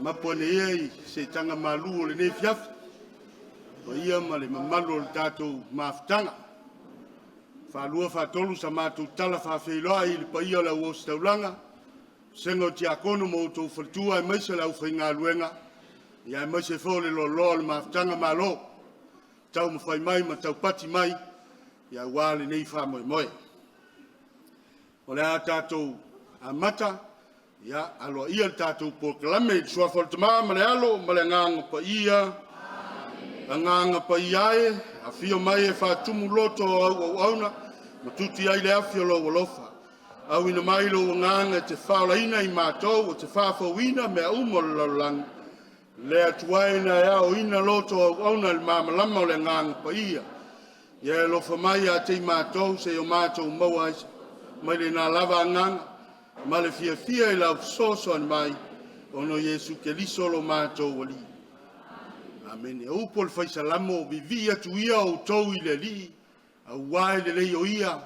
mapu ane ia i seetaga malu o lenei afiafi, paia ma le mamalu o le tatou mafutaga. Faalua faatolu sa matou tala faafeiloai i le paia o le au ositaulaga, vasega o tiakono ma outou faletua aemaise o le aufaigaluega, ia aemaise foi o le loaloa o le mafutaga. Malo taumafai mai ma taupati mai ia aua lenei faamoemoe. O le a tatou amata ia aloaia le tatou polokalame i le suafa o le Tama ma le Alo ma le Agaga Paia. Agaga Paia e, afio mai e faatumu loto o au auauna ma tuti ai le afi o lou alofa. Auina mai lou agaga e te faaolaina i matou, e te faafouina mea uma o le lalolagi. Le Atua e na e aoina loto o auauna i le malamalama o le Agaga Paia. Ia e alofa mai ia te i matou, seia o matou maua ai mai lena lava agaga ma le fiafia i lau fesoasoani mai, ona o Iesu Keriso lo matou Alii. Amene. O upu o le Fai Salamo, vivii atu ia outou i le Alii, aua e lelei o ia,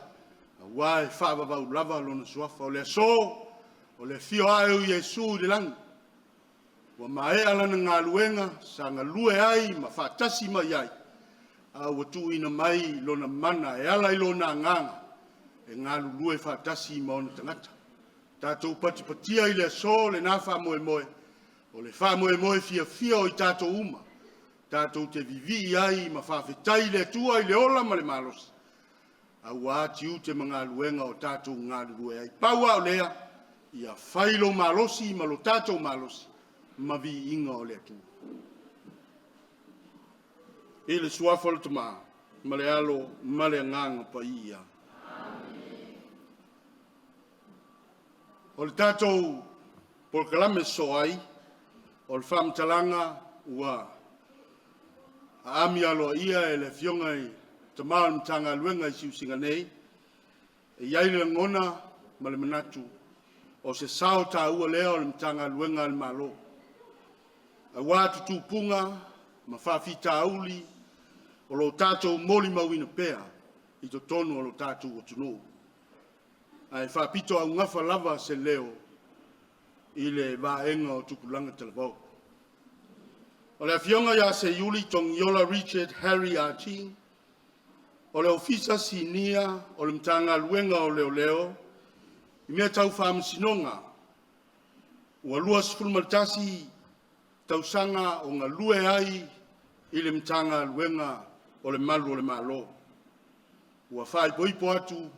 aua e faavavau lava lona suafa. O le aso, o le afio ae o Iesu i le lagi, ua maea lana galuega sa galue ai ma faatasi mai ai, a ua tuuina mai lona mana e ala i lona agaga e galulue faatasi ma ona tagata. Tatou patipatia i le aso lena faamoemoe, o le faamoemoe fiafia o i tatou uma, tatou te vivii ai ma faafetai i le Atua i le ola ma le malosi, aua tiute ma galuega o tatou galulue ai. Pau lava o lea, ia fai lou malosi ma lo tatou malosi ma viiga o le Atua. I le suafa o le Tama ma le Alo ma le Agaga Paia. O le tatou polokalame sosoo ai, o le faamatalaga ua aami aloaia e le Afioga i le Tama o le Matagaluega i Siusiga nei, e i ai le lagona ma le manatu o se sao taua lea o le Matagaluega a le Malo, aua tutupuga ma faafitauli o lo o tatou molimauina pea i totonu o lo tatou atunuu. Ae faapito augafa lava se leo i le vaega o tupulaga talavou. O le afioga ia Seiuli Togiola Richard Harry Ah Ching, o le Ofisa Sinia o le Matagaluega o Leoleo i mea tau Faamasinoga, ua 21 tausaga o galue ai i le Matagaluega o le Malu o le Malo. Ua faaipoipo atu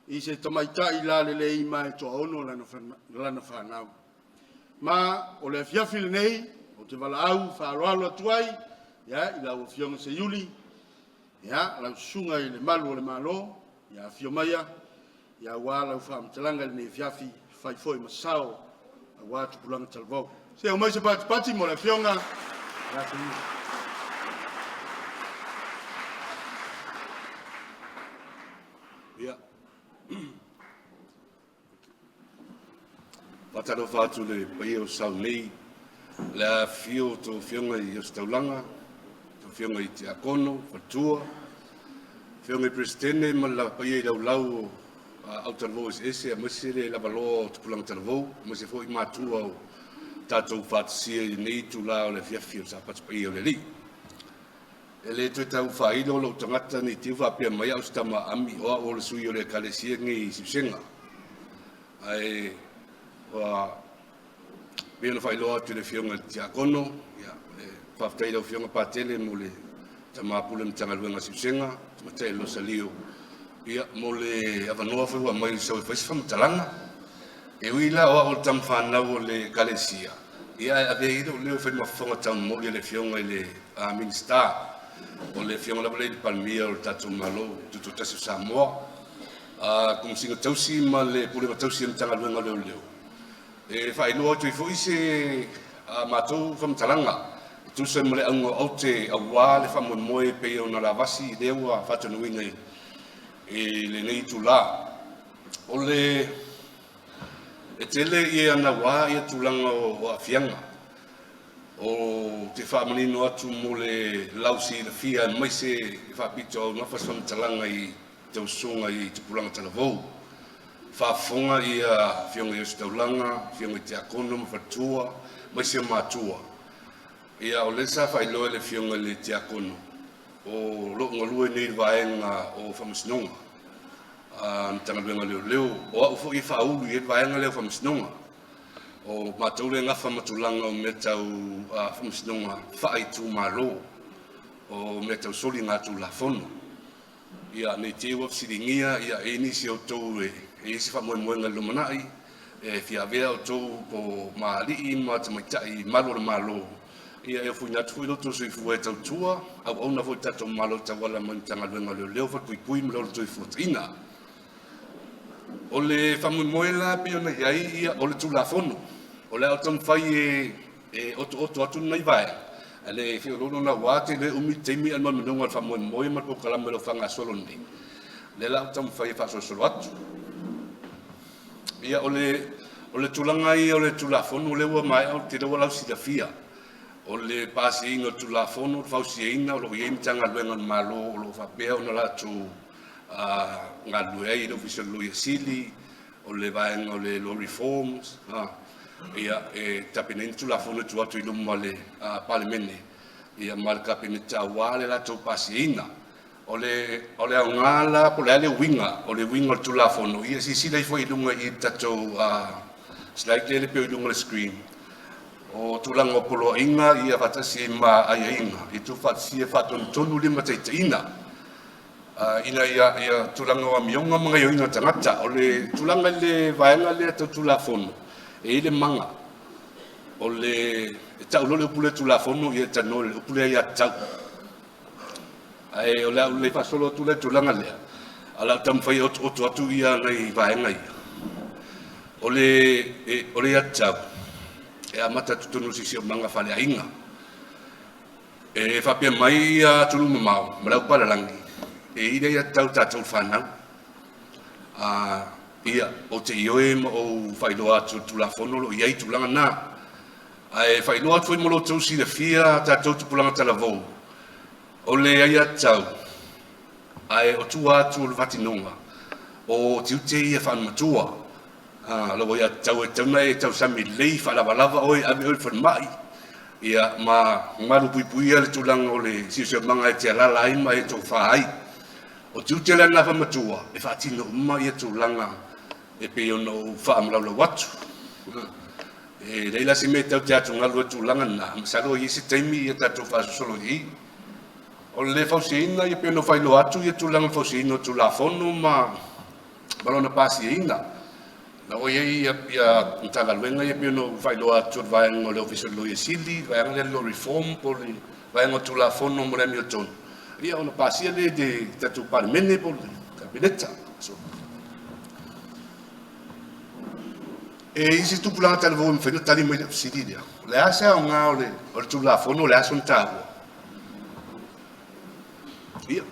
i se tamaitai lalelei ma e toaono lana fanau. Ma o le afiafi lenei ou te valaau faaaloalo atu ai ia, i lau Afioga Seiuli, ia, lau susuga i le Malu o le Malo, ia afio maia ia, aua lau faamatalaga i lenei afiafi, fai foi ma sao aua tupulaga talavou. Se aumai se patipati mo le Afioga ia Seiuli. Ia. Faatalofa atu i le paia o Saulei, le afifio o outou afioga i Ositaulaga, outou afioga i Tiakono, Faletua, afioga i Peresetene ma le paia i laulau o autalavou eseese aemaise le lavaloa o tupulaga talavou, aemaise foi matua o tatou faatasia i lenei itula o le afiafi o le Sapati Paia o le Alii. E le toe tau faailo lou tagata ne i te i ua faapea mai au o se tama aami, o au o le sui o le Ekalesia lenei i Siusega. Ae ua pei ona faailoa atu i le Afioga i le Tiakono, ia, e faafetai i lau Afioga Patele mo le tama pule Matagaluega a Siusega, Tamaitai Losalio, ia, mo le avanoa foi ua aumai sau e fai se faamatalaga. E ui la o au o le tama fanau o le Ekalesia, ia ae avea ia lou leo e fai ma fofoga taumoli a le Afioga i le Minisita, o le Afioga lava lea i le Palemia o le tatou Malo Tutoatasi o Samoa, Komesina Tausi ma le Pulega Tausi a le Matagaluega o Leoleo, e faailoa atu ai foi se a matou faamatalaga e tusa ma le auga o aute aua le faamoemoe e pei ona lavasi lea ua faatonuina i lenei itula. O le e tele ia naua ia tulaga o aafiaga o te faamanino atu mo le lausilafia aemaise e faapito augafa se faamatalaga i tausuga i tupulaga talavou. Faafofoga ia afioga i Ositaulaga, afioga i Tiakono ma Faletua, aemaise o matua. Ia o lea sa faailoa e le afioga i le Tiakono o loo galue nei i le vaega o Faamasinoga a Matagaluega o Leoleo. O au foi e faaulu i le vaega lea o Faamasinoga. O matou le gafa ma tulaga o mea tau faamasinoga faaitumalo, o mea tau soligatulafono. Ia nei te i ua fesiligia ia e i ai nisi o outou e i ai se faamoemoega i le lumanai e fia avea outou po ma alii ma tamaitai malu o le Malo, ia e ofoina atu foi lo outou soifua e tautua auauna foi i le tatou Malo e tauala mai i le Matagaluega o Leoleo, Falepuipui ma le Ola Toifuataiga. O le faamoemoe la pei ona i ai ia, o le Tulafono o le a ou taumafai e otooto atu lenei vaega, ae le feoloolo naua te le umi le taimi ae manumanuga o le faamoemoe ma le polokalame o lo o faagasolo nei, lea la ou taumafai e faasolosolo atu. Ia o le tulaga ia o le Tulafono lea ua maea, ou te iloa ua lausilafia o le pasiaina o le Tulafono, le fausiaina o lo o i ai Matagaluega a le Malo o lo o faapea ona latou galulue ai i le Ofisa o le Loia Sili, o le vaega o le Law Reforms, ia e tapenaina Tulafono e tuu atu i luma o le Palemene ia ma le Kapeneta aua le latou pasiaina. O le aoga la po o le a le uiga o le uiga o le Tulafono, ia silasila ifo i luga i le tatou slide lea pei o luga o le screen, o tulaga o poloaiga ia faatasi ai ma aiaiga e tuufaatasia, faatonutonu limataitaiina ina ia tulaga o amioga ma gaoioiga o tagata. O le tulaga i le vaega lea tau Tulafono, e i ai le maga o le e tau loa le upu lea Tulafono, ia e talanoa i le upu lea aiatatau. Ae o le a ou le faasolo atu la i le tulaga lea, ae o le a ou taumafai e otooto atu ia nai vaega ia. O le aiatatau e amata atu i totonu o le siosiomaga faaleaiga. E faapea mai ia atunuu mamao ma le aupalalagi, e i ai le aiatatau a tatou le fanau. Ia, ou te ioe ma ou faailoa atu i le Tulafono o lo o i ai tulaga na. Ae faailoa atu foi mo lo outou silafia tatou tupulaga talavou, o le aiatatau, ae o tua atu o le faatinoga, o tiute ia faale-matua. Lau aiatatau e tatau ona e tausami lelei, faalavalava oe, ave oe i le falemai, ia ma malupuipuia le tulaga o le siosiomaga e te alaala ai ma e tofa ai. O tiute la na faamatua e faatino uma ia tulaga e pei ona ou faamalaulau atu. E leai la se mea e tatou te atugalu ai i le tulaga lena, masalo e i ai se taimi ia tatou faasolosolo i i. O le fausiaina e pei ona ou faailoa atu ia tulaga o le fausiaina o Tulafono ma lona pasiaina. Na ua i ai ia Matagaluega ia pei ona ou faailoa atu, o le vaega o le Ofisa o le Loia Sili, le vaega lea o le Law Reform po o le vaega o Tulafono mo le amiotonu, ia ona pasia lea i le tatou Palemene po o le Kapeneta. E i ai se tupulaga talavou e mafai ona tali mai i lau fesili lea? O le a se aoga o le Tulafono, o le a sona taua? Ia.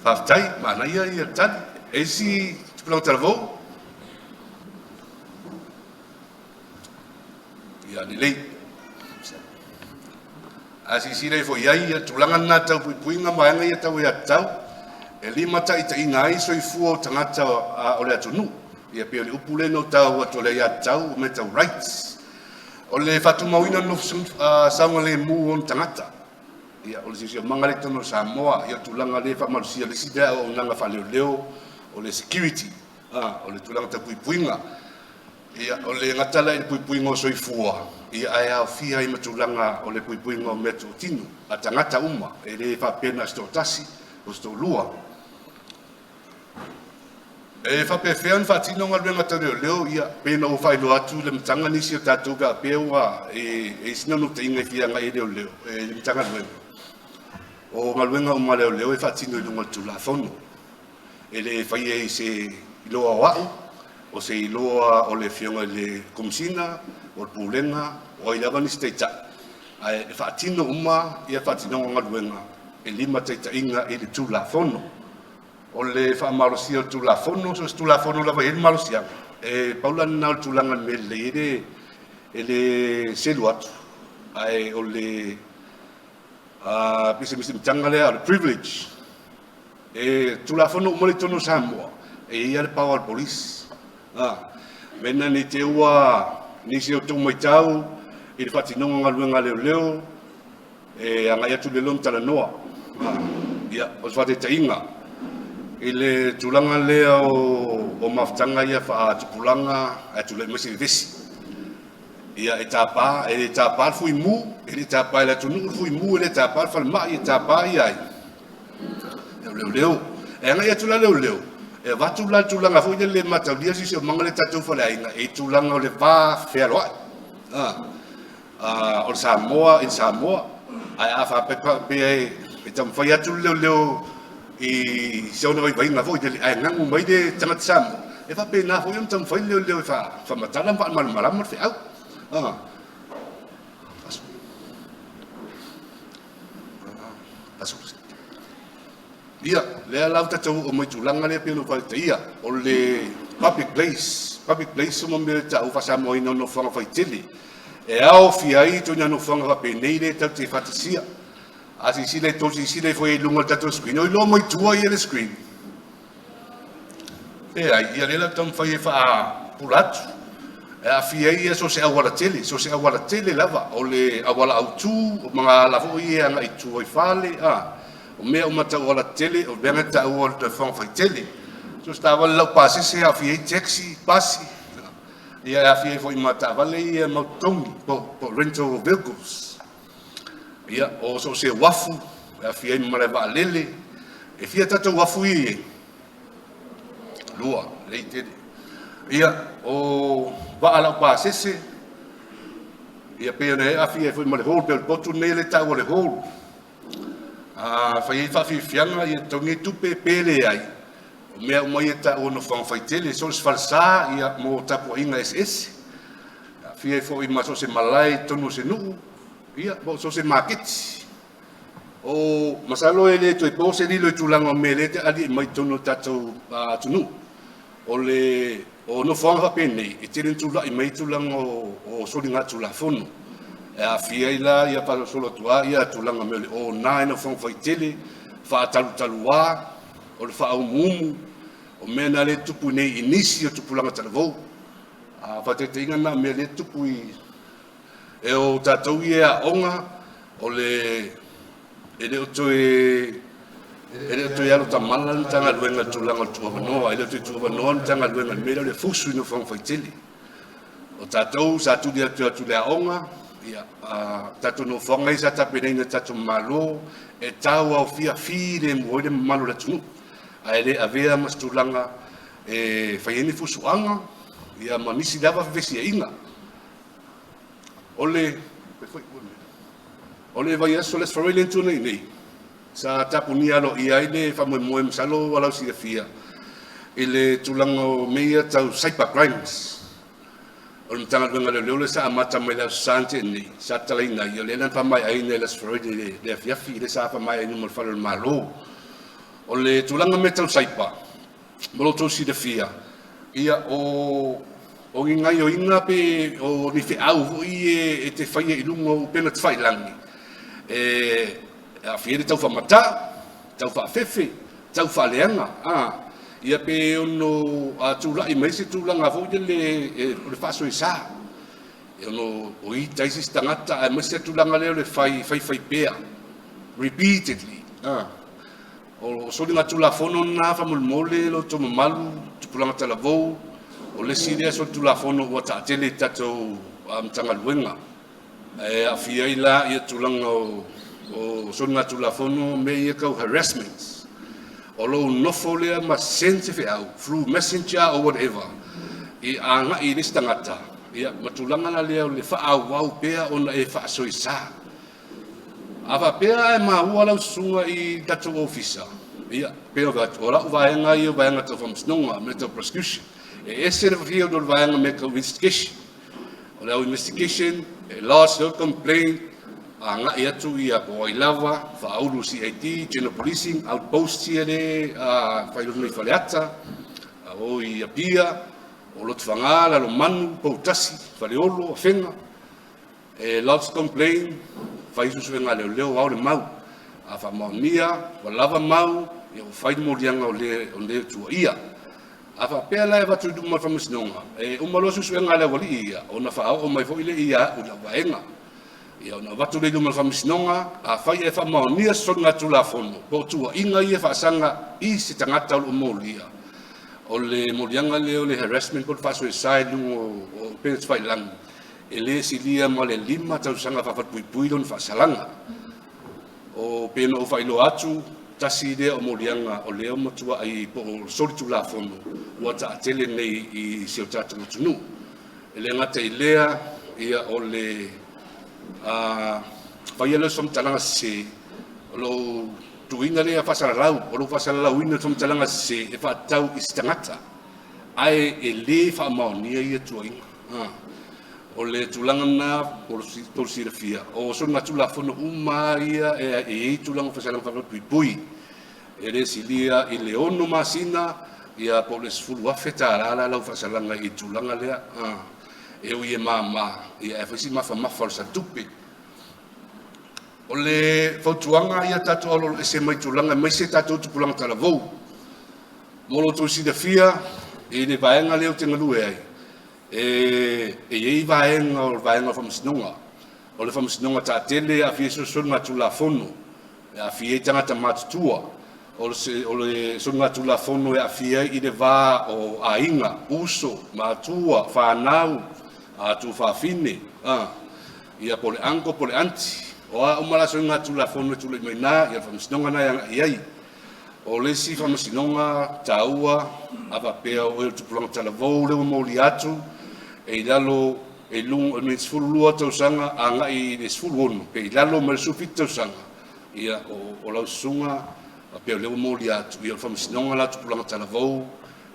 Faafetai, manaia ia tali. E isi tupulaga talavou? Ia lelei. A silasila ifo i ai ia tulaga na tau puipuiga ma vaega ia tau aiatatau, e limataitaiina ai soifua o tagata o le atunuu. Ia pei o le upu lea na ou taua atu o le aiatatau o mea tau rights. O le faatumauina o le nofo saogalemu o ona tagata. Ia, o le siosiomaga lea i totonu o Samoa, ia o le tulaga lea e faamalosia le isi lea auaunaga faaleoleo, o le security, o le tulaga tau puipuiga. Ia, o le gata la i le puipuiga o soifua, ia ae aofia ai ma tulaga o le puipuiga o meatotino a tagata uma, e le faapea na o se toatasi o se toalua. E faapefea ona faatino galuega tau leoleo? Ia, pei ona ou faailoa atu i le amataga nisi o tatou pe a faapea ua e i ai se naunautaiga e fia agai i leoleo i le Matagaluega. O galuega uma a leoleo e faatino i luga o le Tulafono. E le faia i se iloa o au, o se iloa o le afioga i le Komesina, o le Pulega, o ai lava nisi taitai, ae e faatino uma ia faatinoga o galuega e limataitaiina i le Tulafono. O le faamalosia o le Tulafono, so o se Tulafono lava e i ai le malosiaga, e pau la lena o le tulaga o le mea lelei e le selu atu. Ae o le pisemisimitanga lea o le privilege e Tulafono uma le totonu o Samoa e i ai lava le power o le police. Mea na ne i te i ua nisi o outou matau i le faatinoga o galuega a leoleo e agai atu leoleo ma talanoa. Ia, o le faataitaiga i le tulaga lea o mafutaga ia faatupulaga ae tulai mai se vevesi. Ia e tapa, e le tapa le fuimu, e le tapa e le atunuu le fuimu, e le tapa le falemai, e tapa ia ai? O leoleo. E agai atu la leoleo, e avatu la le tulaga foi lele e mataulia le siosiomaga lea tatou faleaiga i tulaga o le va fealoai. O le Samoa i le Samoa. Ae a faapea e taumafai atu le leoleo i se ona vaivaiga foi lele ae gagu mai le tagata Samoa, e faapena foi ona taumafai le leoleo e faamatala ma faamalamalama le feau. Ia, lea la ua tatou oo mai i tulaga lea pei ona ou faataitaia, o le public place. Public place mo mea e taua faa-Samoaina o nofoaga faitele. E aofia ai ituaiga nofoaga faapenei lea tatou te faatasia. A silasila i tou silasila ifo i luga o le tatou screen, o iloa mai tua ia le screen. Leai, ia lea la taumafai e faapupula atu. E aafia ai ia so o se auala tele, so o se auala tele lava, o le auala autu, o magaala foi ia e agai i tua i fale, o mea uma tau auala tetele, o mea na e taua o le nofoaga faitele. So o se taavale laupasese e aafia ai taxi, pasi, ia e aafia ai foi ma taavale ia mau totogi po o rental vehicles. Ia, o so o se uafu, e aafia ai ma malae vaalele. E fia tatou uafu ia e i ai? 2, lelei tele. Ia, o vaa laupasese, ia pei ona aafia ai foi ma le hold, pei o le potu lenei lea e taua o le hold. A fai ai faafiafiaga, ia totogi ai tupe pe leai, o mea uma ia e taua o nofoaga faitele, so o se falesa, ia mo tapuaiga eseese. E aafia ai foi ma so o se malae i totonu o se nuu, ia po o so o se maketi. O masalo e le toe po se lilo i tulaga o mea lea e aliae mai i totonu o le tatou atunuu. O le o nofoaga faapenei, e tele ina tulai mai ai tulaga o soligatulafono. E aafia ai la ia faasolosolo atu lava ia tulaga o mea o le ona i nofoaga faitele, faatalutaluā, o le faaumuumu, o mea na lea e tutupu nei i nisi o tupulaga talavou. A faataitaiga na o mea lea e tutupu i e o tatou ia e aoga, o le e le o toe alo tamala le Matagaluega i le tulaga o le tuuavanoa, e le o toe tuuavanoa le Matagaluega i le mea lea o le fusu i nofoaga faitele. O tatou sa tuli atu i le aoga, ia, tatou nofoaga ia sa tapenaina e tatou Malo, e tauaofia filemu ai le mamalu o le atunuu, ae le avea ma se tulaga e fai ai ni fusuaga, ia ma nisi lava fevesiaiga. O le vaiaso, le Aso Faraile na tuanai nei, sa tapunia aloaia ai le faamoemoe, masalo ua lausilafia i le tulaga o mea ia tau cyber crimes. O le Matagaluega a Leoleo lea sa amata mai le Aso Sa na tea nei, sa tatalaina ai, o lea la na faamaeaina i le Aso Faraile i le afiafi, lea sa faamaeaina i luma o le fale o le Malo. O le tulaga o mea tau cyber, mo lo outou silafia, ia o ni gaoioiga pe o ni feau foi e te faia i luga o upega tafailagi, e aafia ai le taufaamataa, taufaafefe, taufaaleaga, ia pe ono tulai mai se tulaga foi lele o le faasoesa, e ono ita ai se isi tagata, aemaise le tulaga lea o le fai faipea, repeatedly. O soligatulafono na faamolemole lo outou mamalu, tupulaga talavou, o le isi lea solitulafono ua taatele i tatou Matagaluega. E aafia ai la ia tulaga o soligatulafono, mea ia tau harassments. O lou nofo lea ma send se feau through messenger or whatever i agai i le isi tagata, ia ma tulaga la lea o le faaauau pea ona e faasoesa. A faapea ae maua lau susuga i tatou ofisa, ia pei ona fai atu, o lau vaega ia o vaega tau faamasinoga, mea tau prosecution. E ese le field o le vaega mea tau investigation. O le au investigation, e lodge loa le complaint, agai atu ia po o ai lava, faaulu CID, General Policing, outpost ia le fai i Faleata, o i Apia, o Lotofaga, Lalomanu, Poutasi, Faleolo, Afega. E lodge complaint, fai suesuega a leoleo, ao le mau. A faamaonia ua lava mau, ia ua fai le moliaga o le o le tuuaia. A faapea la e avatu i luma o le faamasinoga, e uma loa suesuega a le aualii ia, ona faaoo mai foi lea ia au i lau vaega. Ia ona avatu lea i luma o le faamasinoga, afai e faamaonia se soligatulafono po o tuuaiga ia e faasaga i se tagata o lo o molia, o le moliaga lea o le harassment po o le faasoesa i luga o upega tafailagi, e le silia ma le 5 tausaga faafalepuipui lona faasalaga. O pei ona ou faailoa atu, tasi lea o moliaga o lea ua matuai po o solitulafono ua taatele nei i si o tatou atunuu. E le gata i lea, ia o le faia lea o se faamatalaga sese, o lou tuuina lea faasalalau, o lou faasalalauina o le faamatalaga sese e faatatau i se tagata, ae e le faamaonia ia tuuaiga. O le tulaga lena mo le silafia, o soligatulafono uma lava ia e i ai tulaga o faasalaga faafalepuipui, e le silia i le 6 masina ia po o le $10,000 la lau faasalaga i le tulaga lea. E ui e mama, ia ae fai si mafamafa o le saletupe. O le fautuaga ia tatou aloaloese mai tulaga aemaise tatou tupulaga talavou. Mo lo outou silafia i le vaega lea ou te galue ai, e i ai vaega o le vaega o le faamasinoga. O le faamasinoga taatele e aafia ai soligatulafono, e aafia ai tagata matutua. O le soligatulafono e aafia ai i le va o aiga, uso, matua, fanau, tuafafine, ia po o le uncle po o le aunty. O a uma la soligatulafono e tulai mai na, ia le faamasinoga na e agai i ai. O le isi faamasinoga taua, a faapea o oe o le tupulaga talavou lea ua molia atu, e i lalo e i luga o le 12 tausaga agai i le 16 pe i lalo mai le 17 tausaga, ia o lau susuga faapea o lea ua molia atu, ia o le faamasinoga la tupulaga talavou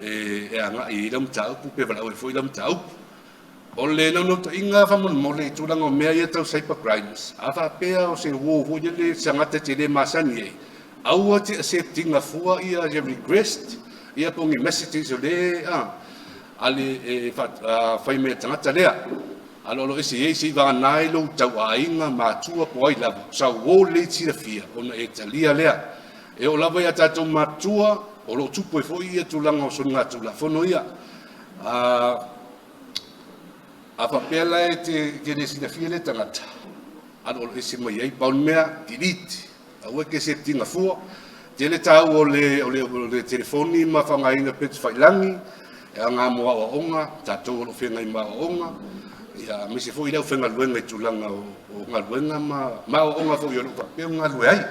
e agai i ai lau mataupu pe valaau ai foi lau mataupu. O le naunautaiga faamolemole i tulaga o mea ia tau cyber crimes, a faapea o se uo foi lele se tagata e te le masani ai, aua te accept ina fua ia request ia po o ni messages o le a le e fai mai e le tagata lea. Aloalo ese i ai se i vagana ai lou tauaiga matua po ai lava, sau uo lelei silafia ona e talia lea. E oo lava ia tatou matua, o lo o tupu ai foi ia tulaga o soligatulafono ia. A faapea la e te le silafia lea tagata, aloalo ese mai ai, pau le mea, delete. Aua e te accept ina fua. Tele taua o le telefoni ma faaaogaina upega tafailagi, e aoga mo aoaoga, tatou o lo o feagai ma aoaoga, ia aemaise foi le aufaigaluega i tulaga o galuega ma aoaoga foi o lo o faapea ona galue ai.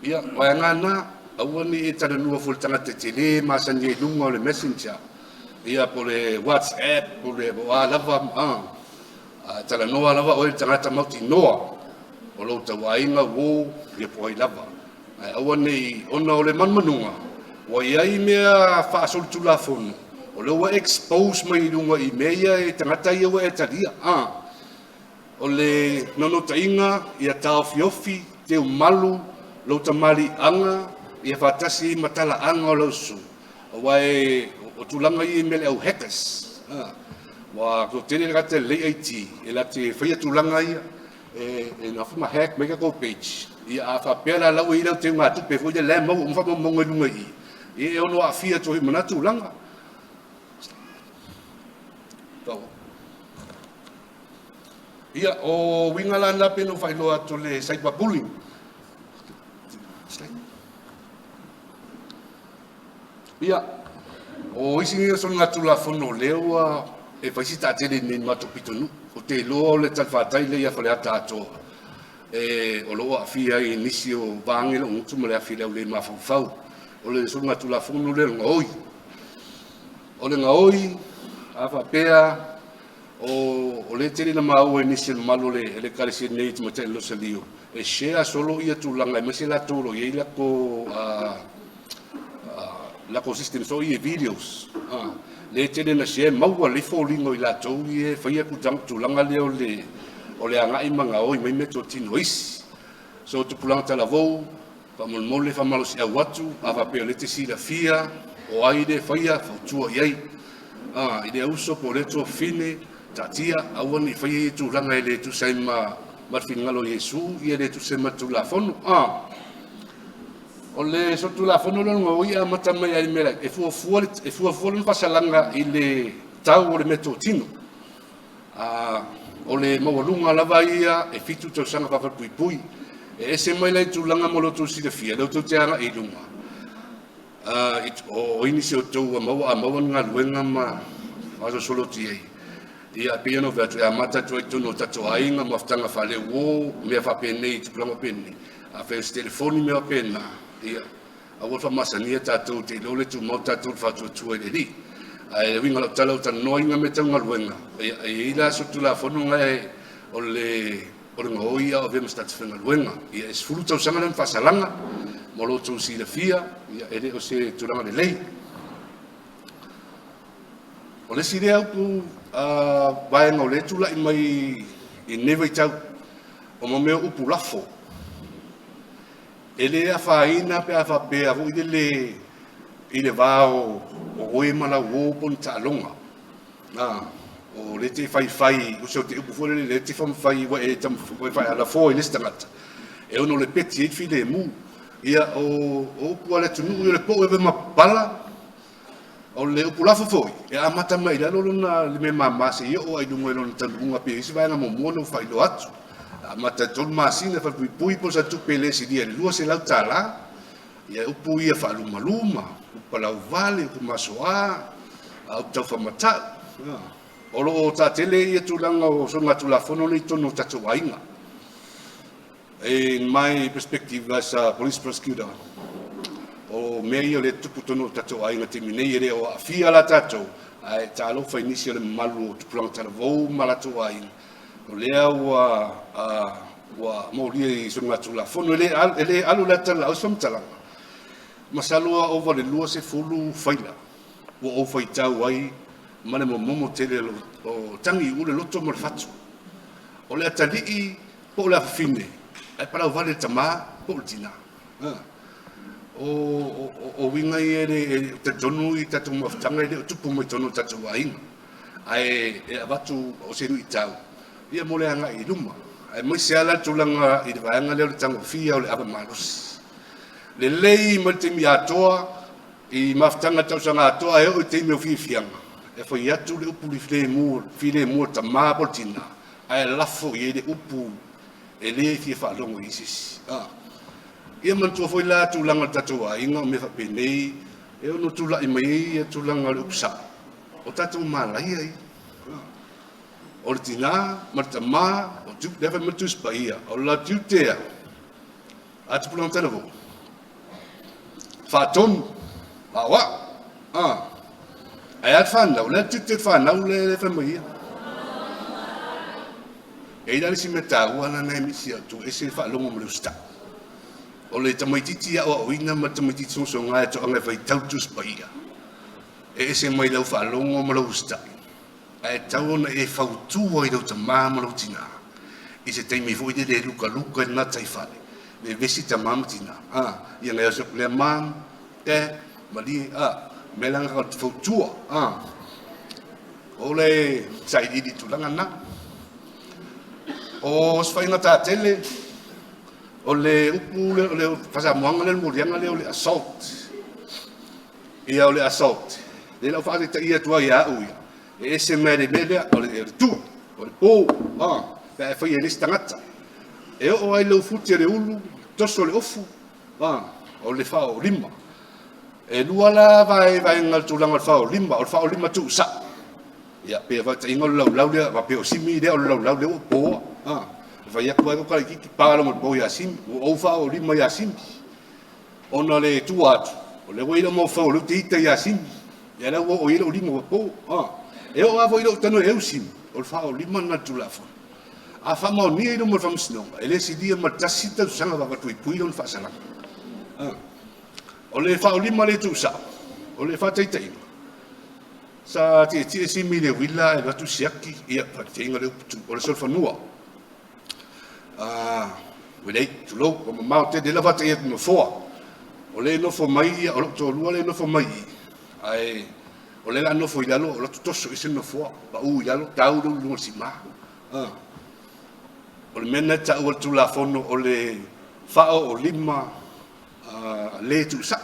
Ia, vaega na, aua ne i e talanoa fua i le tagata e te le masani ai i luga o le Messenger, ia po o le WhatsApp, po o a lava, talanoa lava oe i le tagata mautinoa o lou tauaiga uo, ia po o ai lava. Ae aua ne i, ona o le manumanuga, ua i ai mea faasolitulafono, o lea ua expose mai i luga i mea ia e tagata ia ua e talia. O le naunautaiga ia taofiofi, teumalu lou tamaliiaga, ia faatasi ai ma talaaga o lau susu, aua o tulaga ia i mea le au hackers. Ua toatele le tagata lelei IT, e late faia tulaga ia, e nafa ma hack mai tatou page. Ia a faapea la lau e i ai lau teugatupe foi lea la e maua uma faamaumauga i luga i i, e ono aafia atu ai ma na tulaga. Ia, o uiga la na pe na faailoa atu le cyberbullying. Ia, o isi nei o soligatulafono lea ua e fai si taatele nei i le matou pitonuu. O te iloa o le talafatai lea ia Faleata atoa, e, o lo o aafia ai i nisi o vaage lou gutu ma le afi le au le mafaufau. O le soligatulafono lea o le gaoi. O le gaoi, a faapea o le tele na maua i nisi o le mamalu o le ekalesia nei i tamaitai Losalio, e share solo ia tulaga aemaise latou o lo o i ai latou system so ia videos. Le tele na share maua le foliga o i latou ia e faia tulaga lea o le agai ma gaoi mai meatotino isi. So tupulaga talavou, faamolemole faamalosiau atu, a faapea o lea te silafia o ai le faia, fautua i ai. I le uso po o le tuafafine, Taatia, aua ne i faia ia tulaga e le tusa ai ma ma le finagalo o Iesu, ia le tusa ai ma le Tulafono. A. O le solitulafono lea o le gaoi e amata mai lava i le mea e fuafua e fuafua lona faasalaga i le tau o le meatotino. A, o le maualuga lava ia e 7 tausaga faafalepuipui. E ese mai la i tulaga mo lo outou silafia, lea tou te agai i luga, o ai nisi o outou ua maua, a maua ni galuega ma faasolosolo atu i ai. Ia, pei ona ou fai atu, e amata atu ai i totonu o tatou aiga, mafutaga faaleuo, mea faapenei, tupulaga faapenei. Afai o se telefoni ma mea faapena, ia, aua le faamasania tatou te iloa le tumau tatou i le faatuatua i le Alii. Ae uiga o lau tala ua talanoa i mea tau galuega, ia, e i ai la solitulafono na o le gaoi a o avea ma se tagata faigaluega. Ia, e 10 tausaga lona faasalaga mo lo outou silafia, ia, e le o se tulaga lelei. O le isi lea upu vaega o lea e tulai mai i lenei vaitau, o mo mea o upu lafo. E le afaina pe a faapea foi lele i le va o oe ma lau uo po o ni taaloga. O lea e te faifai, o se upu foi lele lea e te taumafai ua e lafoa i le isi tagata, e ono lepeti ai le filemu. Ia, o upu a le atunuu, o le pou e ave ma pala. O le upu lafo foi, e amata mai i lalo lona le mea mama seia oo lava i luga i lona taunuuga, pei o isi vaega muamua na ou faailoa atu. Amata i le 3 masina falepuipui po o se tupe le silia i le $200. Ia, upu ia faalumaluma, upu palauvale, upu masoa, upu taufamatau. O lo o taatele ia tulaga o soligatulafono nei i totonu o tatou aiga. In my perspective as a police prosecutor, o mea ia o lea e tutupu i totonu o tatou aiga i le taimi nei, e le o aafia la tatou, ae talofa i nisi o le mamalu o tupulaga talavou ma latou aiga, o lea ua molia i soligatulafono. E le alu i le ata o le laau se faamatalaga, masalo ua ova i le 20 faila ua ou faitau ai ma le momomo tele o tagiuu le loto ma le fatu. O le atalii po o le afafine, ae palauvale i le tama po o le tina. O uiga ia e talitonu i tatou mafutaga e le o tupu mai totonu o tatou aiga, ae e avatu o se luitau ia mo le agai i luma, aemaise lava la le tulaga i le vaega lea o le tagofia o le ava malosi. Lelei mai le taimi atoa i mafutaga tausaga atoa e oo i taimi o fiafiaga, e fai atu le upu filemu, filemu o le tama po o le tina, ae lafo i ai le upu e le fia faalogo i ai se isi. Ia manatua foi la tulaga o le tatou aiga, o mea faapenei e ono tulai mai ai ia tulaga o le upu sao, o tatou malaia ia. O le tina ma le tama, o lea fai mai le Tusi Paia, o le latou tiute a tupulaga talavou, faatonu, aoao. Ae a le fanau, o le a le tiute o le fanau lea e fai mai ia. E i ai la le isi mea taua lana e misi atu, ese le faalogo ma le usitai. O le tamaitiiti aoaoina ma le tamaitiiti sogasoga e toaga e faitau le Tusi Paia, e ese mai lau faalogo ma lau usitai, ae tatau ona e fautua i lau tama ma lau tina i se taimi foi lele e lukaluka i le gataifale, vevesi tama ma tina. Ia ngai ose lea mam, dad, malie, mea la na fautua. O le sailiili tulaga na. O se faiga tele, o le upu o le faasamoaga lea o le moliaga lea o le assault. Ia, o le assault, lea la ua faataitaia atu ai ia au ia, e ese mai le mea lea, o le tu, o le po, pe a e faia e le isi tagata. E oo ai lau futi e le ulu, toso le ofu, o le faaolima. E lua la vaega o le tulaga o le faaolima, o le faaolima tuusao. Ia, pei o faataitaiga o le laulau lea, faapea o Simi lea o le laulau lea ua poa. E fai atu ai laitiiti pa loa ma le po ia Simi, ua ou faaolima ia Simi. Ona o le tua atu, o lea ua i ai lau mafaufau o lea ou te ita ia Simi. Ia lea ua oo i ai lou lima ua po. E oo lava foi i lou tago e eu Simi, o le faaolima lena i le Tulafono. A faamaonia i luma o le Faamasinoga, e le silia ma le 1 tausaga faafalepuipui lona faasalaga. O le faaolima le tuusao, o le faataitaiga, sa tietie Simi i le uila ae alu atu siaki, ia, faataitaiga o le upu o le solofanua. Uelei, tulou, ua mamao tele la faataia atu nofoa. O lea e nofo mai, o lou toalua lea e nofo mai i, ae O lea o le a nofo i lalo, o la toso ese le nofoa, pau i lalo, tau lea i luga o le sima. O le mea lena e taua e le Tulafono o le faaoo lima le tuusao.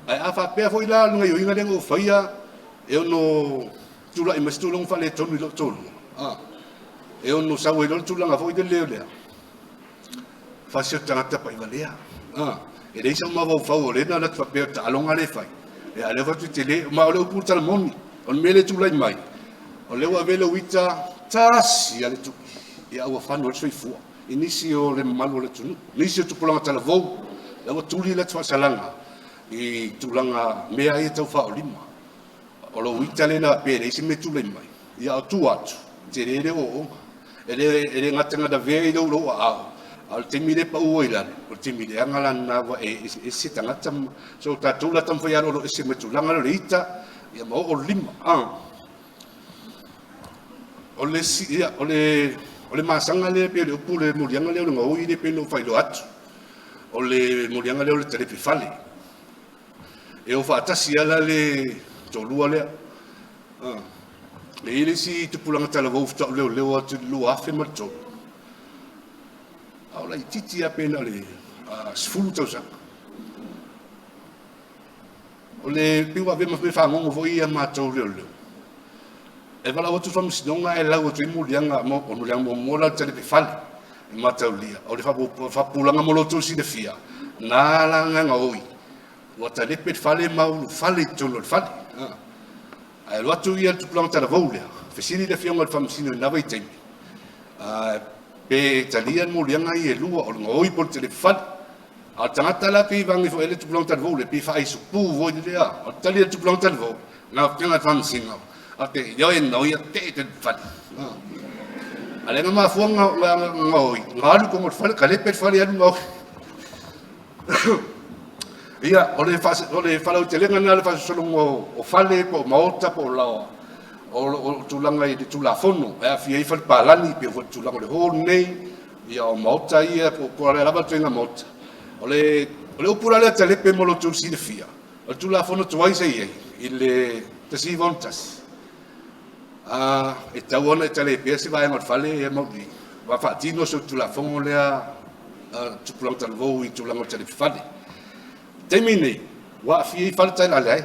Ae a faapea foi la o le gaoioiga lea na ou faia e ono tulai mai se tulaga faaletonu i lou toalua, e ono sau ai loa le tulaga foi lele o le a? Fasi o le tagata pai valea. E leai sau mafaufau o lea na alu atu faapea o le taaloga lea e fai, a o lea ua fai atu e tele. Ma o le upu i le tala moni, o le mea lea e tulai mai, o lea ua ave lou ita, tasi lava le tui, ia ua fano ai le soifua i nisi o le mamalu o le atunuu, nisi o tupulaga talavou, la ua tuli latou faasalaga i tulaga mea ia tau faaolima. O lou ita lea faapea e leai se mea e tulai mai, ia a o tua atu, e tele le ooooga. E le gata ina lavea i lou aao, a o le taimi lea e pau ai i lalo, o le taimi leaga la lena ua e eseese tagata ma… So o tatou la e taumafai e aloaloese mai le tulaga lea o le ita ia ma oo le lima. O le isi, ia, o le masaga lea pei o le upu le moliaga lea o le gaoi lea pei ona ou faailoa atu. O le moliaga lea o le talepe fale. E o faatasi lava la le toalua lea. E i ai le isi tupulaga talavou faatoa ou leoleo atu i le 2003, a o laitiiti lava pe na o le 10 tausaga. O le pei ua avea ma mea fagogo foi ia matou leoleo. E valaau atu le faamasinoga ae lau atu ai moliaga, o le moliaga muamua la o le talepe fale e mataulia. O le faapupulaga mo lo outou silafia, na ala ona gaoi, ua talepe le fale ma ulufale i totonu o le fale. Ae alu atu le tupulaga talavou lea, fesili le afioga i le Faamasino i lena vaitaimi, pe talia le moliaga ia e lua, o le gaoi po o le talepe fale. A o le tagata la pei e vagana ifo i ai le tupulaga talavou lea, pei e faaisupu foi lea. O le tali a le tupulaga talavou, lau afioga i le Faamasino, ou te iloa e noia te talepe fale. A o lea na mafua ona gaoi, na alu i totonu o le fale, talepe le fale, alu gaoi. Ia, o le faalautelega lena o le faasolosologa o fale po o maota po o laoa o lo o tulaga i le Tulafono e aafia ai fale palagi, pei foi o le tulaga o le hall lenei, ia o maota ia po o le a lava le ituaiga maota. O le upu la lea talepe mo lo outou silafia, o le Tulafono tuai sa i ai i le 1961, e tatau ona e talepea se vaega o le fale ia Maulii, aua faatino solitulafono lea a tupulaga talavou i tulaga o talepe fale. O le taimi lenei, ua aafia ai faletalalea ai,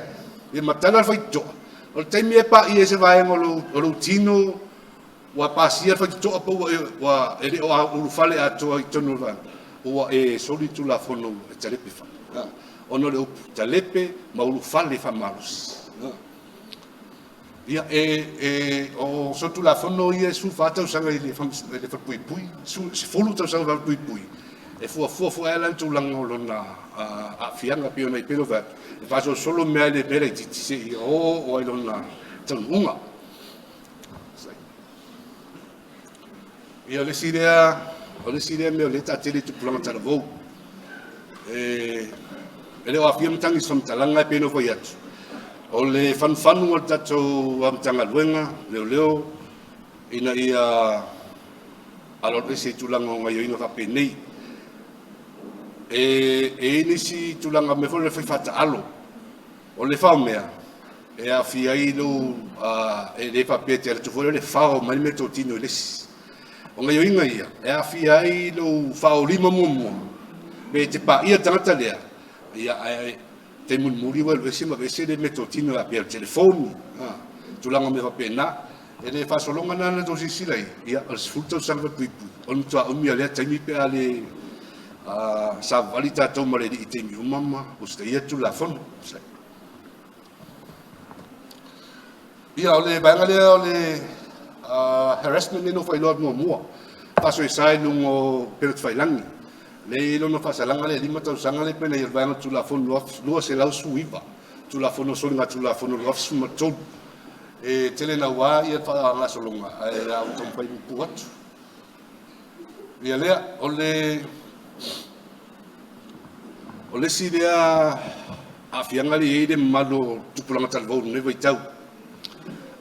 ia ma tala le faitotoa, o le taimi e paia ai se vaega o lou tino ua pasia le faitotoa pe ua e le o ulufale atoa i totonu o le vaega, ua e soli le Tulafono ua e talepe fale. Ona o le upu talepe ma ulufale faamalosi. Ia, o solitulafono ia e 14 tausaga i le falepuipui, 10 tausaga i le falepuipui, e fuafua foi lava la i le tulaga o lona aafiaga. Pei ona ou fai atu, e faasolosolo mea i le mea laitiiti seia oo lava i lona taunuuga. Ia, o le isi lea mea o lea e taatele i tupulaga talavou, e le o aafia matagi i se faamatalaga pei ona ou fai atu, o le fanufanu o le tatou Matagaluega o Leoleo ina ia aloaloese i tulaga o gaoioiga faapenei. E i ai nisi tulaga mea foi lea e fai faataalo. O le faomea, e aafia ai lou, e le faapea e te alu atu foi lea fao mai le meatotino i le isi. O gaoioiga ia, e aafia ai lou faaolima muamua, pe e te paia le tagata lea, ia ae taimi mulimuli ua e alu ese ma aveese le meatotino e pei o le telefoni, tulaga o mea faapena. E le faasologa lena na outou silasila i ai, ia o le 10 tausaga falepuipui, o le matua umi lava o lea taimi pe a le savavali tatou ma le alii i taimi uma ma usitaia le Tulafono. Ia, o le vaega lea o le harassment lea na ou faailoa atu muamua, faasoesa i luga o upega tafailagi. Lea e i ai lona faasalaga lea e 5 tausaga lea pei ona i ai o le vaega o le Tulafono 219, Tulafono o Soligatulafono 2013. E tele naua le faagasologa ae o le a ou taumafai e puupuu atu. Ia lea, o le isi lea aafiaga lea e i ai le mamalu o tupulaga talavou i lenei vaitau.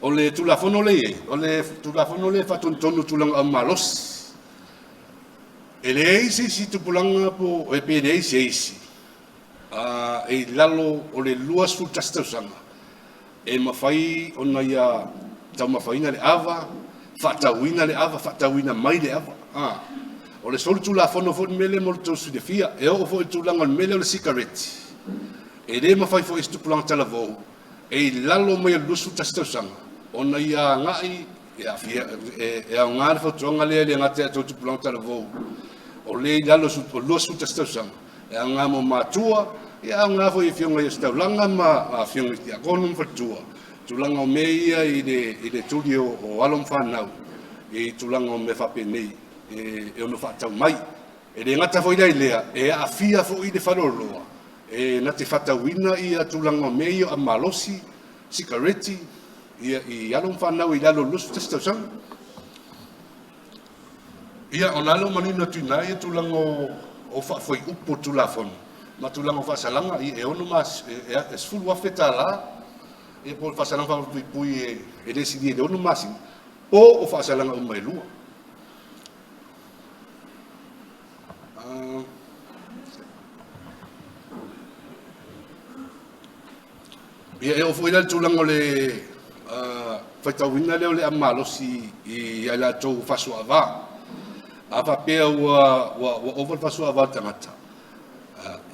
O le Tulafono lea e i ai, o le Tulafono lea e faatonutonu i tulaga aumalosi. E leai se isi tupulaga po o pe leai se isi e i lalo o le 21 tausaga E mafai ona ia taumafaina le ava, faatauina le ava, faatauina mai le ava. A, o le solitulafono foi le mea lea mo le tou silafia. E oo foi i le tulaga o le mea lea o le sikareti, e le mafai foi e se tupulaga talavou e i lalo mai o le 21 tausaga ona ia agai e aafia, e aoga le fautuaga lea e le gata ia outou tupulaga talavou o lea i lalo o le 21 tausaga, e aoga mo matua, e aoga foi i afioga i ositaulaga ma afioga i tiakono ma faletua, tulaga o mea ia i le tuli o alo ma fanau i tulaga o mea faapenei e ono faatau mai. E le gata foi la i lea, e aafia foi le faleoloa e na te faatauina ia tulaga o mea ia o malosi, sikareti, ia i alo ma fanau i lalo o le 21 tausaga. Ia, ona lea ua manino atu i ina ia tulaga o faafuaiupu o le Tulafono ma tulaga o faasalaga, ia e ono mas, e $10,000 ia po o le faasalaga faapuipui e le silia i le 6 masina, po o faasalaga uma e lua. Ia, e oo foi la i le tulaga o le faitauina lea o le avamalosi ia i latou ua fasuaava. A faapea ua ova le fasuaava o le tagata,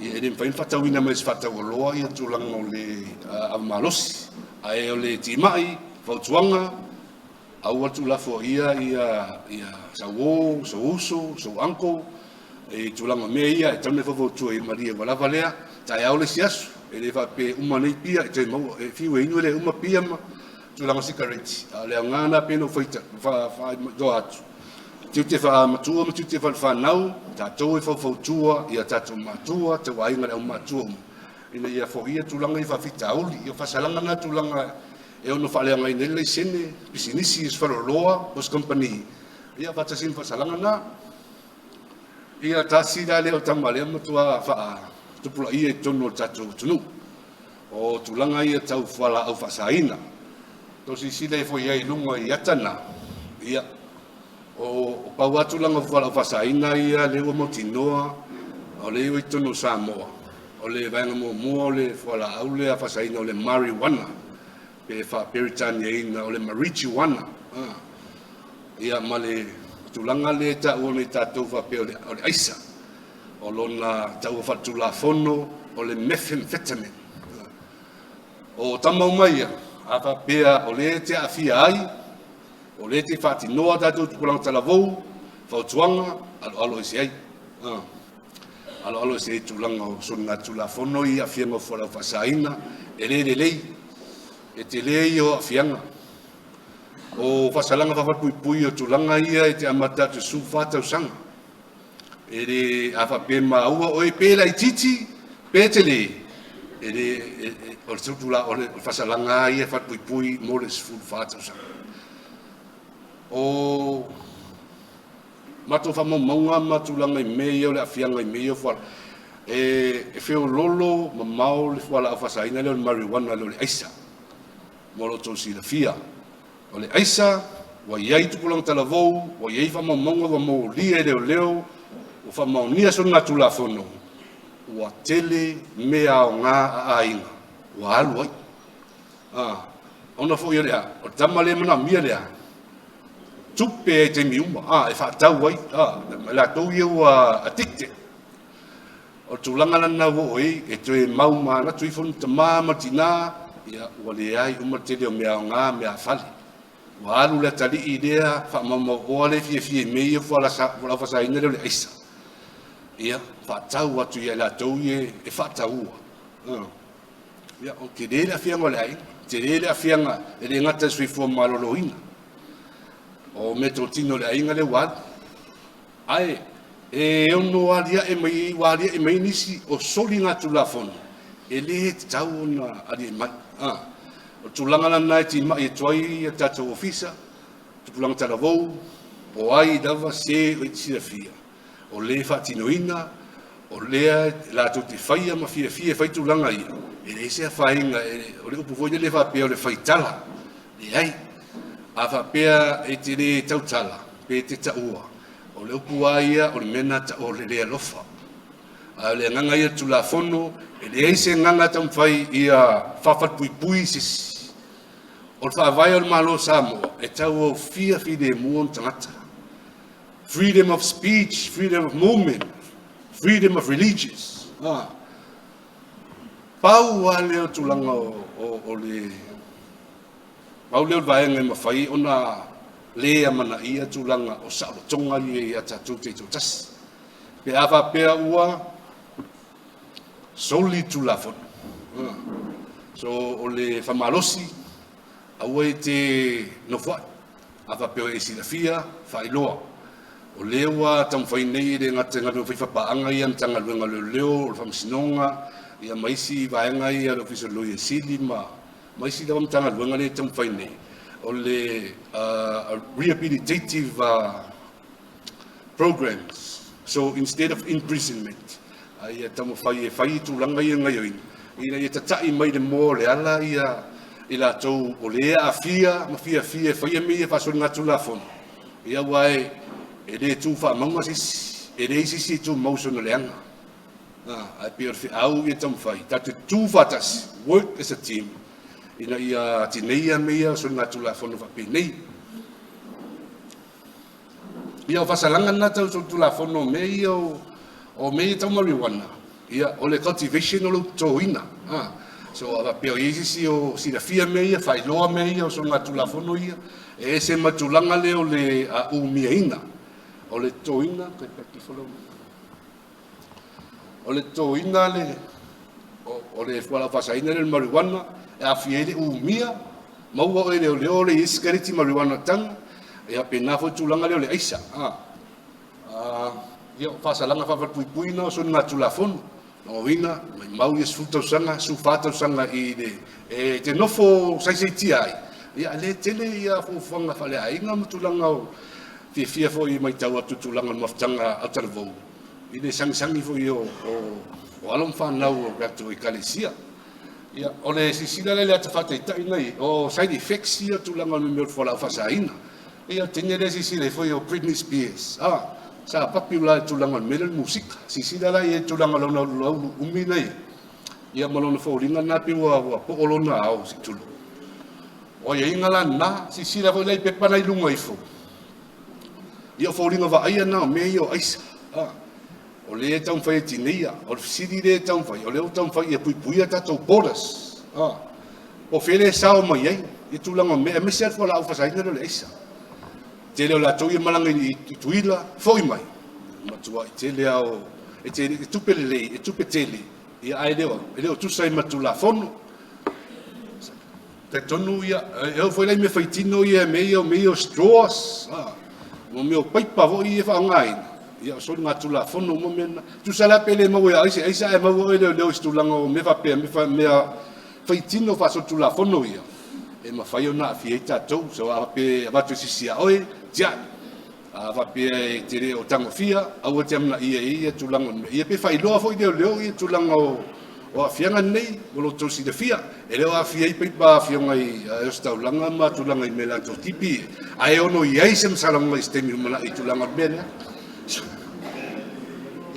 ia e le mafai ona faatauina mai e se faatauoloa ia tulaga o le avamalosi. Ae o le timai, fautuaga, aua le tuulafoaia ia sau uo, sou uso, sou uncle, i tulaga o mea ia, e tatau ona e faufautua i ai, malie ua lava lea, taeao le isi aso, e le faapea e uma nei pia e toe maua, e fiu e inu e le uma pia ma tulaga o sikareti, a o le aoga lena pei ona ou faailoa atu, tiute faamatua ma tiute faalefanau, tatou e faufautua i a tatou matua, tauaiga le aumatua uma, ina ia foia tulaga ia faafitauli. Ia o faasalaga na tulaga e ono faaleagaina ai le laisene, pisinisi, se faleoloa, po o se kamupani, ia faatasi ai ma faasalaga na. Ia tasi la lea o tama lea matua faatupulaia i totonu o le tatou atunuu. O tulaga ia tau fualaau faasaina. Tou silasila ifo i ai i luga i ata na, ia, o pau lava tulaga o fualaau faasaina ia lea ua mautinoa o lea ua i totonu o Samoa, o le vaega muamua o le fualaau lea faasaina o le marijuana, pe faa-Peretaniaina o le marijuana. Ia ma le tulaga lea e taua nei tatou faapea o le aisa, o lona taua faaletulafono o le methamphetamine. O tama uma ia, a faapea o lea e te aafia ai, o lea e te faatinoa tatou tupulaga talavou, fautuaga, aloalo ese ai. Aloalo ese ai tulaga o soligatulafono i aafiaga o fualaau faasaina, e le lelei, e tele ia o aafiaga. O faasalaga faafalepuipui o tulaga ia e te amata atu i le 14 tausaga. E le, a faapea e maua oe pe laitiiti pe tele, e le, o le tula, o le faasalaga lava ia e falepuipui mo le 14 tausaga. O matou faamaumauga ma tulaga i mea ia o le aafiaga i mea ia o fualaau, e feoloolo mamao le fualaau faasaina lea o le marijuana lea o le aisa, mo lo outou silafia. O le aisa, ua i ai tupulaga talavou, ua i ai faamaumauga ua molia e leoleo, ua faamaonia soligatulafono, ua tele mea aoga a aiga ua alu ai. Ona foi o le a? O le tama lea e manaomia le a? Tupe ai i taimi uma, e faatau ai, latou ia ua addicted. O le tulaga la lena ua oo i ai, e toe mau manatu ifo le tama ma le tina, ia ua leai uma le tele o mea aoga, mea a fale. Ua alu le atalii lea faamaumauoa lea e fiafia i mea ia fualaau faasaina lea o le aisa, ia faatau atu ia i latou ia e faataua. Ia, o tele le aafiaga o le aiga, tele le aafiaga e le gata i le soifua maloloina, o meatotino a le aiga lea ua alu. Ae e ono alia'e mai, ua alia'e mai nisi o soligatulafono e le tatau ona alia'e mai. O le tulaga la lena e timai atu ai a tatou ofisa, tupulaga talavou, o ai lava se e te silafia, o lea e faatinoina, o lea latou te faia ma fiafia e fai tulaga ia, e leai se afaina, o le upu foi lele faapea o le faitala, leai. A faapea e te le tautala pe te taua, o le upu lava ia, o le mea lena o le le alofa. A o le agaga ia o le Tulafono, e leai se agaga e taumafai ia faafalepuipui se isi. O le faavae o le Malo o Samoa, e tauaofia filemu ona tagata. Freedom of speech, freedom of movement, freedom of religious. Ah. Pau lava lea o tulaga o le pau lea o le vaega e mafai ona le amanaia tulaga o saolotoga ia ia tatou taitoatasi. Pe a faapea ua soli le Tulafono. So o le faamalosi, aua e te nofoai. A faapea ua e silafia, faailoa. O lea ua taumafai nei e le gata i galuega faifapaaga ia a Matagaluega o Leoleo, o le Faamasinoga, ia ma isi vaega ia a le Ofisa o le Loia Sili ma isi lava Matagaluega lea e taumafai nei, o le rehabilitative programs. So instead of imprisonment, ia taumafai e fai tulaga ia gaioiga, ina ia tata'i mai le moa o le ala ia i latou o le aafia ma fiafia e faia mea ia faasoligatulafono, ia aua e le tu faamauga se isi, e leai se isi e tumau i sona leaga. Ae pei o le feau ia taumafai, tatou tu faatasi, work as a team, ina ia tineia mea ia o soligatulafono faapenei. Ia o faasalaga na tau solitulafono o mea ia o mea ia tau marijuana, ia o le cultivation o lou totoina. So a faapea o i ai se isi o silafia mea ia, faailoa mea ia o soligatulafono ia, e ese ma tulaga lea o le umiaina. O le totoina, o le totoina le o le fualaau faasaina lea o le marijuana, e aafia ai le umia, maua oe e leoleo le i ai sikareti marijuana taga, ia pena foi tulaga lea o le aisa. Ia o faasalaga faafalepuipui na o soligatulafono. Lona uiga, maumau ia 10 tausaga, 14 tausaga i le e te nofo saisaitia ai, ia lea tele ia fuafuaga faaleaiga ma tulaga o fiafia foi e matau atu i tulaga o le mafutaga autalavou, i le sagisagi foi o alo ma fanau o tatou ekalesia. Ia, o le silasila lea i le ata faataitai nei, o side effects ia tulaga o le mea o le fualaau faasaina. Ia, o le teine lea silasila i foi o Britney Spears, sa popular i le tulaga o le mea lea o le musika. Silasila la i ai i le tulaga o lona laulu umi na i ai, ia ma lona foliga lena pei ua po'o lona ao se i tulou. O aiaiga la lena, silasila foi la i pepa la i luga ifo, ia o foliga vaaia na o mea ia o aisa. O lea e taumafai e tineia. O le fesili lea e taumafai, o lea ua taumafai ia puipuia tatou borders. O fea lea e sao mai ai i tulaga o mea, aemaise lava le fualaau faasaina lea o le aisa. Tele o latou ia malaga i Tutuila, foi mai, matuai tele lava o e tele, e tupe lelei, e tupe tele, ia ae le o tusa ai ma le Tulafono. Talitonu ia, e oo foi la i mea faitino ia, mea ia o straws, mo mea o paipa foi ia e faaaogaina, ia o soligatulafono uma mea na. Tusa la pe le maua ia ai se aisa ae maua oe e leoleo i se tulaga o mea faapea, mea faitino faasolitulafono ia, e mafai ona aafia ai tatou. So a faapea e avatu e se isi ia oe, tiai. A faapea e te le o tagofia, aua te amanaia i ia tulaga o mea. Ia pe faailoa foi leoleo ia tulaga o aafiaga nei, o lo outou silafia. E le o aafia ai paipa afioga i ositaulaga ma tulaga i mea latou tipi, ae ono i ai se masalaga i se taimi lumanai i tulaga o le mea lea.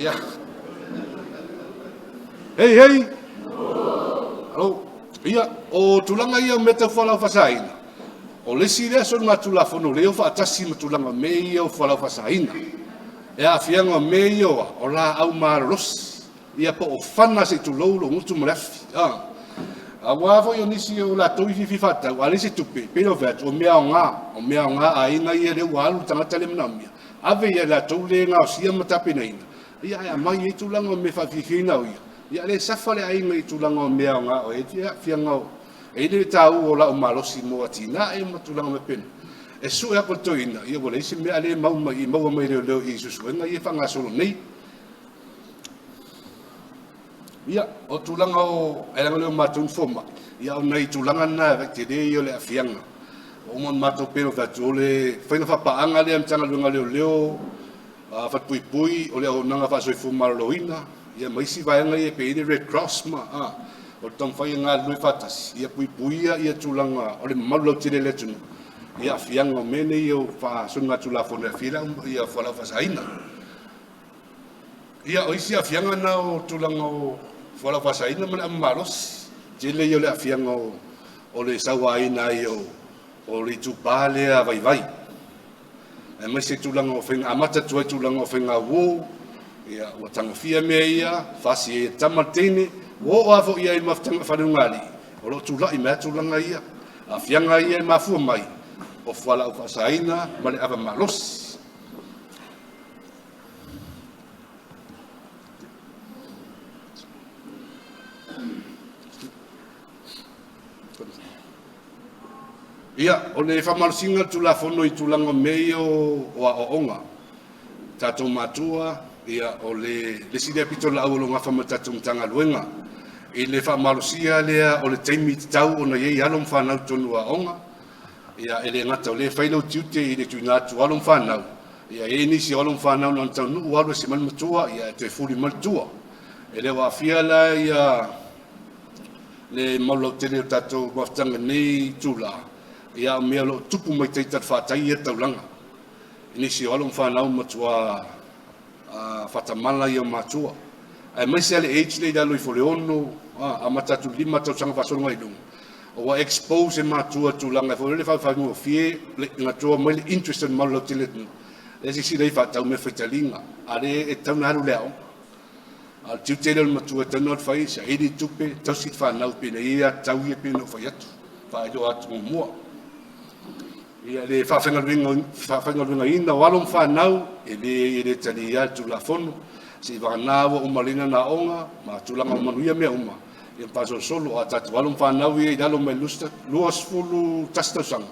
Ia. Hei, hei! Alo. Ia, o tulaga ia o mea tau fualaau faasaina, o le isi lea soligatulafono lea o faatasi ma tulaga o mea ia o fualaau faasaina. E aafiaga o mea ia o laau malolosi, ia po o fana se i tulou lou gutu ma le afi. Aua foi o nisi o latou i fiafia faatau, a leai se tupe, pei ona fai atu, o mea aoga, o mea aoga a aiga ia lea ua alu le tagata lea manaomia, ave ia i latou lea e gaosia ma tapenaina, ia ae aumai ai tulaga o mea faafiafiaina o ia, ia lea e safa le aiga i tulaga o mea aoga o ai aafiaga o e i ai le taua o laau malosi mo atinae ma tulaga faapena. E sue atu e le toeaina, ia ua leai se mea a lea e mau mai, maua mai e leoleo i suesuega ia e faagasolo nei. Ia, o tulaga o, e leaga o lea o matou ni fomai, ia o nai tulaga na e vaai tele ia o le aafiaga. Ua uma ona matou pei ona fai atu, o le faiga faapaaga lea a le Matagaluega o Leoleo, Falepuipui, o le auaunaga faasoifua maloloina, ia ma isi vaega ia pei e i ai le Red Cross ma o le taumafai e galulue faatasi, ia puipuia ia tulaga o le mamalu lautele o le atunuu, i aafiaga o mea nei o faasoligatulafono e aafia ai ia fualaau faasaina. Ia, o isi aafiaga na o tulaga o fualaau faasaina ma le amo malosi. Tele ia o le aafiaga o le sauaina ai o o le itupa lea vaivai, aemaise tulaga o faiga amata atu ai tulaga o faigauo, ia, ua tagofia mea ia, fasi ai e tama le teine, ua oo lava foi i ai i le mafutaga faaleugaalii, o lo o tulai mai lava tulaga ia, aafiaga ia e mafua mai o fualaau faasaina ma le ava malosi. Ia, o le faamalosiga o le Tulafono i tulaga o mea ia o aoaoga, tatou matua, ia, o le isi lea pitolaau o lo o gafa ma le tatou Matagaluega i le faamalosia lea o le taimi tatau ona i ai alo ma fanau i totonu o aoga. Ia, e le gata o lea e fai lou tiute i le tuuina atu o alo ma fanau, ia, e i ai nisi o alo ma fanau na ona taunuu alu ese mai le matua, ia, ae toe fuli mai le tua. E le o aafia la ia le mamalu lautele o tatou mafutaga i lenei itula, ia, a o mea o lo o tupu mai tai talafatai ia taulaga. I nisi o alo ma fanau matua faatamala ia o matua, aemaise lava le age lea i lalo ifo o le 6, amata atu i le 5 tausaga faasolo agai i luga, ua expose e matua i tulaga foi lele faafaigofie ona draw mai le interest o le mamalu lautele o le atunuu. Lea e silasila i ai faatau meafaitaliga, a o lea e tatau ona alu i le aoga. A o le tiute lea o le matua e tatau ona fai, saili tupe, tausi le fanau pei ona i ai aiatatau ia pei ona ou fai atu, faailoa atu muamua. Ia, le faafaigaluegaina o alo ma fanau, e le talia le Tulafono, seivagana ua uma lelei ona aoga ma tulaga manuia mea uma, ia ma faasolosolo. A o tatou alo ma fanau ia i lalo mai le 21 tausaga,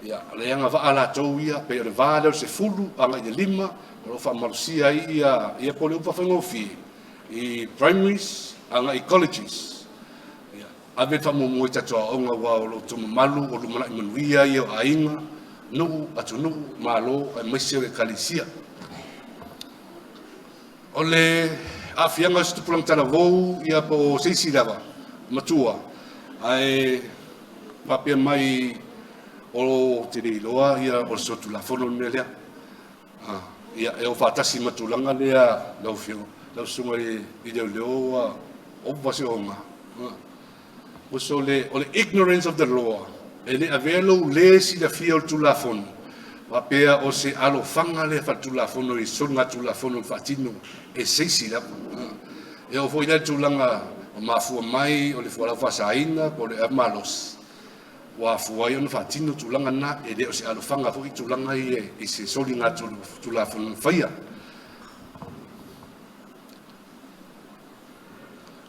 ia, o le agavaa latou ia, pei o le va lea o le 10 agai i le 5, o lo o faamalosia ai ia, po o le upu faafaigofie, i primaries agai i colleges. Ia, ave le faamuamua i tatou aoga, aua o lo outou mamalu o lumanai manuia ia o aiga, nuu, atunuu, malo, aemaise o le ekalesia. O le aafiaga o se tupulaga talavou, ia, po o se isi lava matua, ae faapea mai o te le iloa ia o le solitulafono le mea lea. Ia, e o faatasi ma tulaga lea lau Afioga, lau susuga i leoleo ua ova se oga. So o le ignorance of the law, e le avea lou le silafia o le Tulafono faapea o se alofaga lea faaletulafono i soligatulafono e faatino e se isi lava. E oo foi la i le tulaga o mafua mai o le fualaau faasaina po o le ava malosi, ua afua ai ona faatino tulaga na, e le o se alofaga foi tulaga ia i se soligatulafono na faia.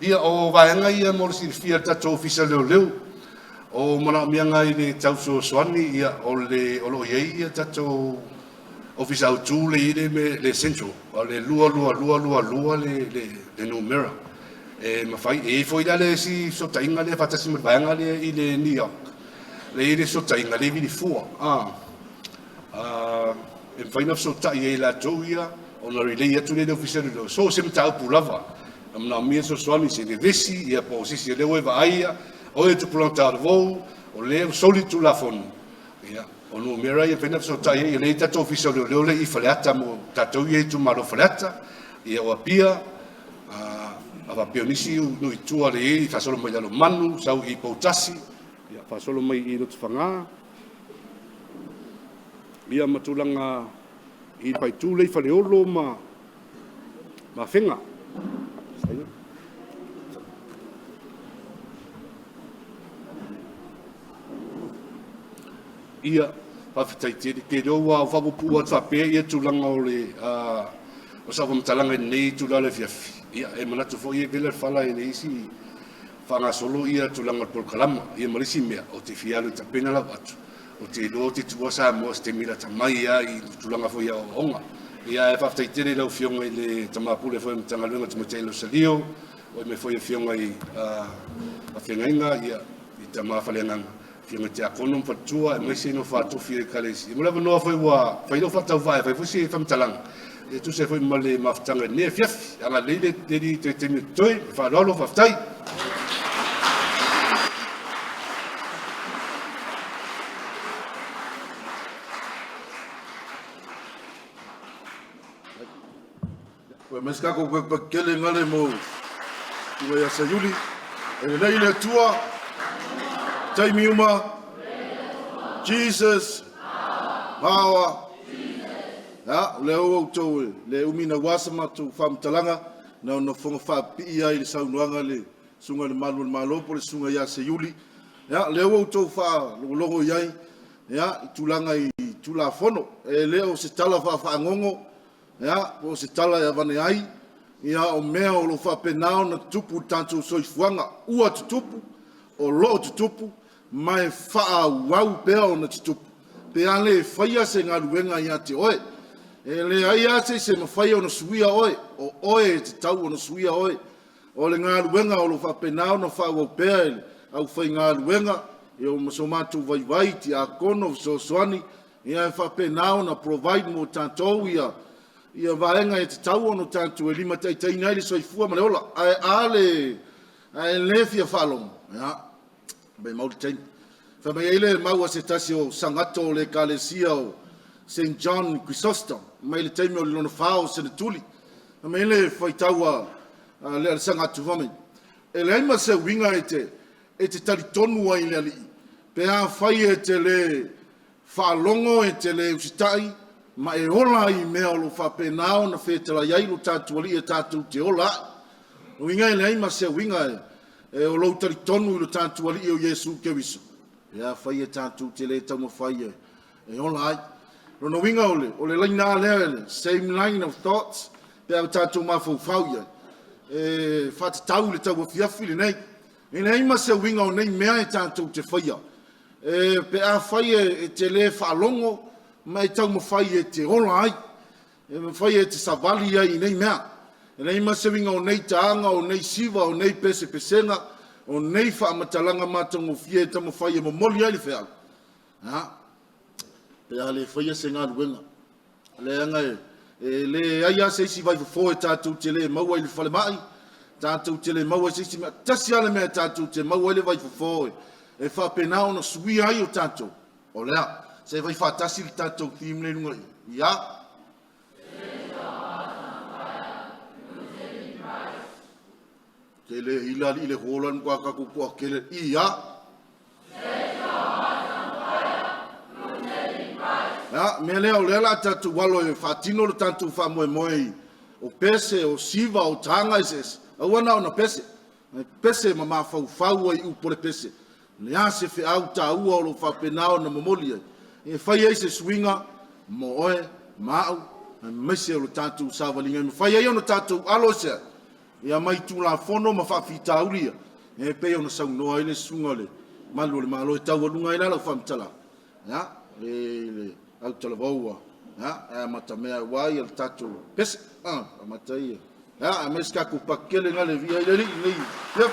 Ia, o vaega ia mo le silafia e le tatou Ofisa o Leoleo. O manaomiaga i le tau fesoasoani, ia, o le o lo o i ai ia tatou Ofisa autu le i ai le, le central, o le 22222 le numera. E mafai, e i ai foi la le isi fesootaiga lea faatasi ma le vaega lea i le New York. Le i ai le fesootaiga, le vili fua. E mafai ona fesootai ai e latou ia, ona relay atu lea i le Ofisa o Leoleo. So o se mataupu lava, na manaomia fesoasoani se vevesi, ia, po o se isi o lea ua e vaaia, o e tupulaga talavou, o lea ua soli le Tulafono, ia, o numera ia e mafai ona fesootai ai. O lea e i ai tatou Ofisa o Leoleo lea i Faleata mo tatou ia itumalo o Faleata, ia, o Apia, a faapea o nisi nuu i tua lea e i ai, faasolo mai Lalomanu, sau i Poutasi, ia, faasolo mai i Lotofaga, ia, ma tulaga i le faaitu lea i Faleolo ma Afega. Ia, faafetai tele. Ke leo ua faapuupuu atu faapea ia tulaga o le o sau faamatalaga i lenei itula o le afiafi. Ia, e manatu foi e vela le fala i le isi faagasolo ia tulaga o le polokalama. Ia ma le isi mea, ou te fia alu e tapena lau atu, ou te iloa ou te tuua Samoa se taimi lata mai lava i tulaga foi i aoaoga. Ia, ae faafetai tele i lau Afioga i le Tama Pule foi o le Matagaluega o Tamaitai Losalio, o mai foi Afioga i Afeagaiga, ia, i Tama Faleagaga, Afioga i Tiakono ma Faletua, aemaise no faatofi o Ekalesia. Mo le avanoa foi ua fai lau faatauvaa e fai foi se faamatalaga, e tusa ai foi ma le mafutaga i lenei afiafi. Agalelei le Alii i toe taimi o totoe. Faaaloalo, faafetai. Ua mai se tatou pakele gale mo tula ia Saiuli. E lelei le Atua, taimi uma. Jesus. Power. Ia, o lea ua outou e le umi naua sa matou faamatalaga, na ona fofoga faapipii lava i le saunoaga a le Susuga i le Malu o le Malo po o le Susuga ia Seiuli. Ia, o lea ua outou faalogologo i ai, ia, i tulaga i Tulafono. E le o se tala faafagogo, ia, po o se tala e avane ai, ia, o mea o lo o faapena ona tutupu i le tatou soifuaga, ua tutupu, o lo o tutupu, ma e faaauau pea ona tutupu pe a le faia se galuega ia te oe. E leai lava se isi e mafai ona suia oe, o oe e tatau ona suia oe. O le galuega o lo o faapena ona faaauau pea e le aufaigaluega ma so matou vaivai, tiakono fesoasoani, ia e faapena ona provide mo tatou ia vaega e tatau ona tatou e limataitaiina ai le soifua ma le ola. Ae a le ae le fia faalogo, ia, maumau le taimi. Fai mai ai le mau a se tasi o Sagatto o le Ekalesia o St. John Chrysostom mai le taimi o le lona fa o Senetuli. Fai mai le faitau a le Sagattu, fai mai, e leai ma se uiga e te talitonu ai i le Alii pe afai e te le faalogo, e te le usitai ma e ola ai i mea o lo o faapena ona fetalai ai lo tatou Alii e tatou te ola ai. O uiga e leai ma se uiga e o lou talitonu i lo tatou Alii o Iesu Keriso pe afai e tatou te le taumafai e ola ai. Lona uiga o le laina lea, le same line of thoughts pe a tatou mafaufau i ai, e faatatau i le tauafiafi lenei. E leai ma se uiga o nei mea e tatou te faia pe afai e te le faalogo ma e taumafai e te ola ai, e mafai e te savali ai i nei mea. E leai ma se uiga o nei taga, o nei siva, o nei pesepesega, o nei faamatalaga matagofie e taumafai e momoli ai le feau, pe a le faia se galuega. Leaga e leai lava se isi vaifofo e tatou te le maua i le falemai, tatou te le maua i se isi mea. Tasi lava le mea tatou te maua ai le vaifofo e faapena ona suia ai o tatou, o lea. Se i fai faatasi le tatou theme lea i luga i i. Ia. Te le ila alii le hola le matua tatou toatele. Ia. Ia, mea lea o lea la tatou alo e faatino le tatou faamoemoe i o pese, o siva, o taga eseese. Aua na ona pese. E pese ma mafaufau ai upu o le pese. Le a se feau taua o lo o faapena ona momoli ai, e fai ai se suiga mo oe, ma au, aemaise o le tatou savaliga. E mafai ai ona tatou alo i se ia mai Tulafono ma faafitauli ia, e pei ona saunoa ai le susuga o le Malu o le Malo e taualuga ai la lau faamatalaga, ia, le autalavou ia, e amatamea aua ia le tatou pese, amata ia. Ia, aemaise tatou pakele gale via i le alii nei. Yep.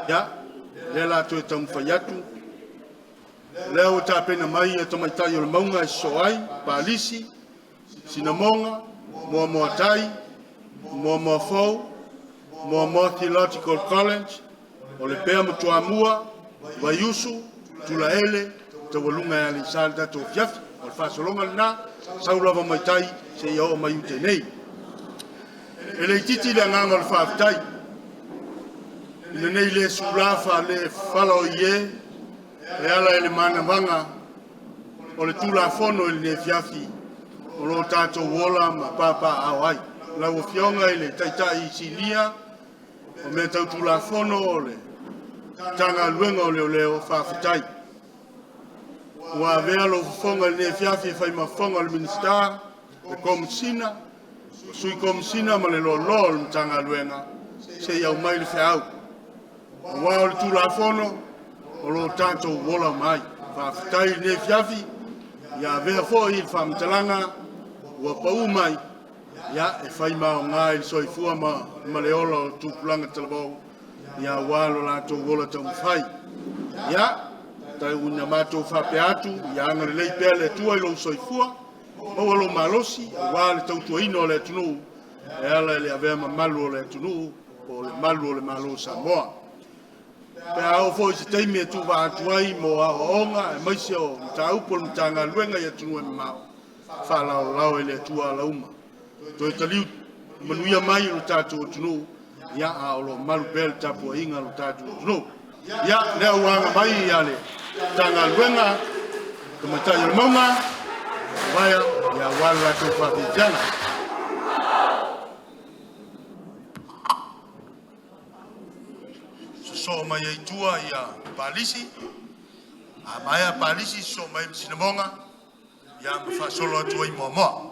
Ia, lea la toe taumafai atu, o lea ua tapena mai ia tamaitai o le mauga e sosoo ai, Palisi, Sinamoga, Moamoatai, Moamoa Fou, Moamoa Theological College, o Lepea ma Toamua, Vaiusu, Tulaele, Taualuga e Aleisa le tatou afiafi. O le faasologa lena, sau lava mai tai seia oo mai i uta nei. E le itiiti le agaga o le faafetai i lenei le sula faale-falaoie e ala i le manavaga o le Tulafono i lenei afiafi o lo o tatou ola ma papaaao ai. Lau Afioga i le Taitai Sinia o Mea Tau Tulafono o le Matagaluega o Leoleo, faafetai. Ua avea lou fofoga i lenei afiafi e fai ma fofoga o le Minisita, le Komesina, Sui Komesina ma le Loaloa o le Matagaluega se i aumai le feau, aua o le Tulafono o lo o tatou ola ma ai. Faafetai i lenei afiafi, ia avea foi le faamatalaga ua pau mai, ia e fai ma aoga i le soifua ma le ola o tupulaga talavou, ia aua lo latou ola taumafai. Ia, tau ina matou faapea atu, ia agalelei pea le Atua i lou soifua, maua lou malosi aua le tautuaina o le atunuu e ala i le avea mamalu o le atunuu po o le malu o le Malo o Samoa. Pe a oo foi i se taimi e tuuvaa atu ai mo aoaoga aemaise o mataupu a le Matagaluega i atunuu e mamao, faalaolao e le Atua ala uma, toe taliu manuia mai i lo tatou atunuu, ia a o lo o malu pea le tapuaiga a lo tatou atunuu. Ia, lea ua aga mai le Matagaluega a Tamaitai o le Mauga, Vaea, ia aua le latou faafiafiaga. Sosoo mai ai i tua ia Palisi. A maea Palisi sosoo mai ai ma Sinamoga ia ma faasolo atu ai i Moamoa.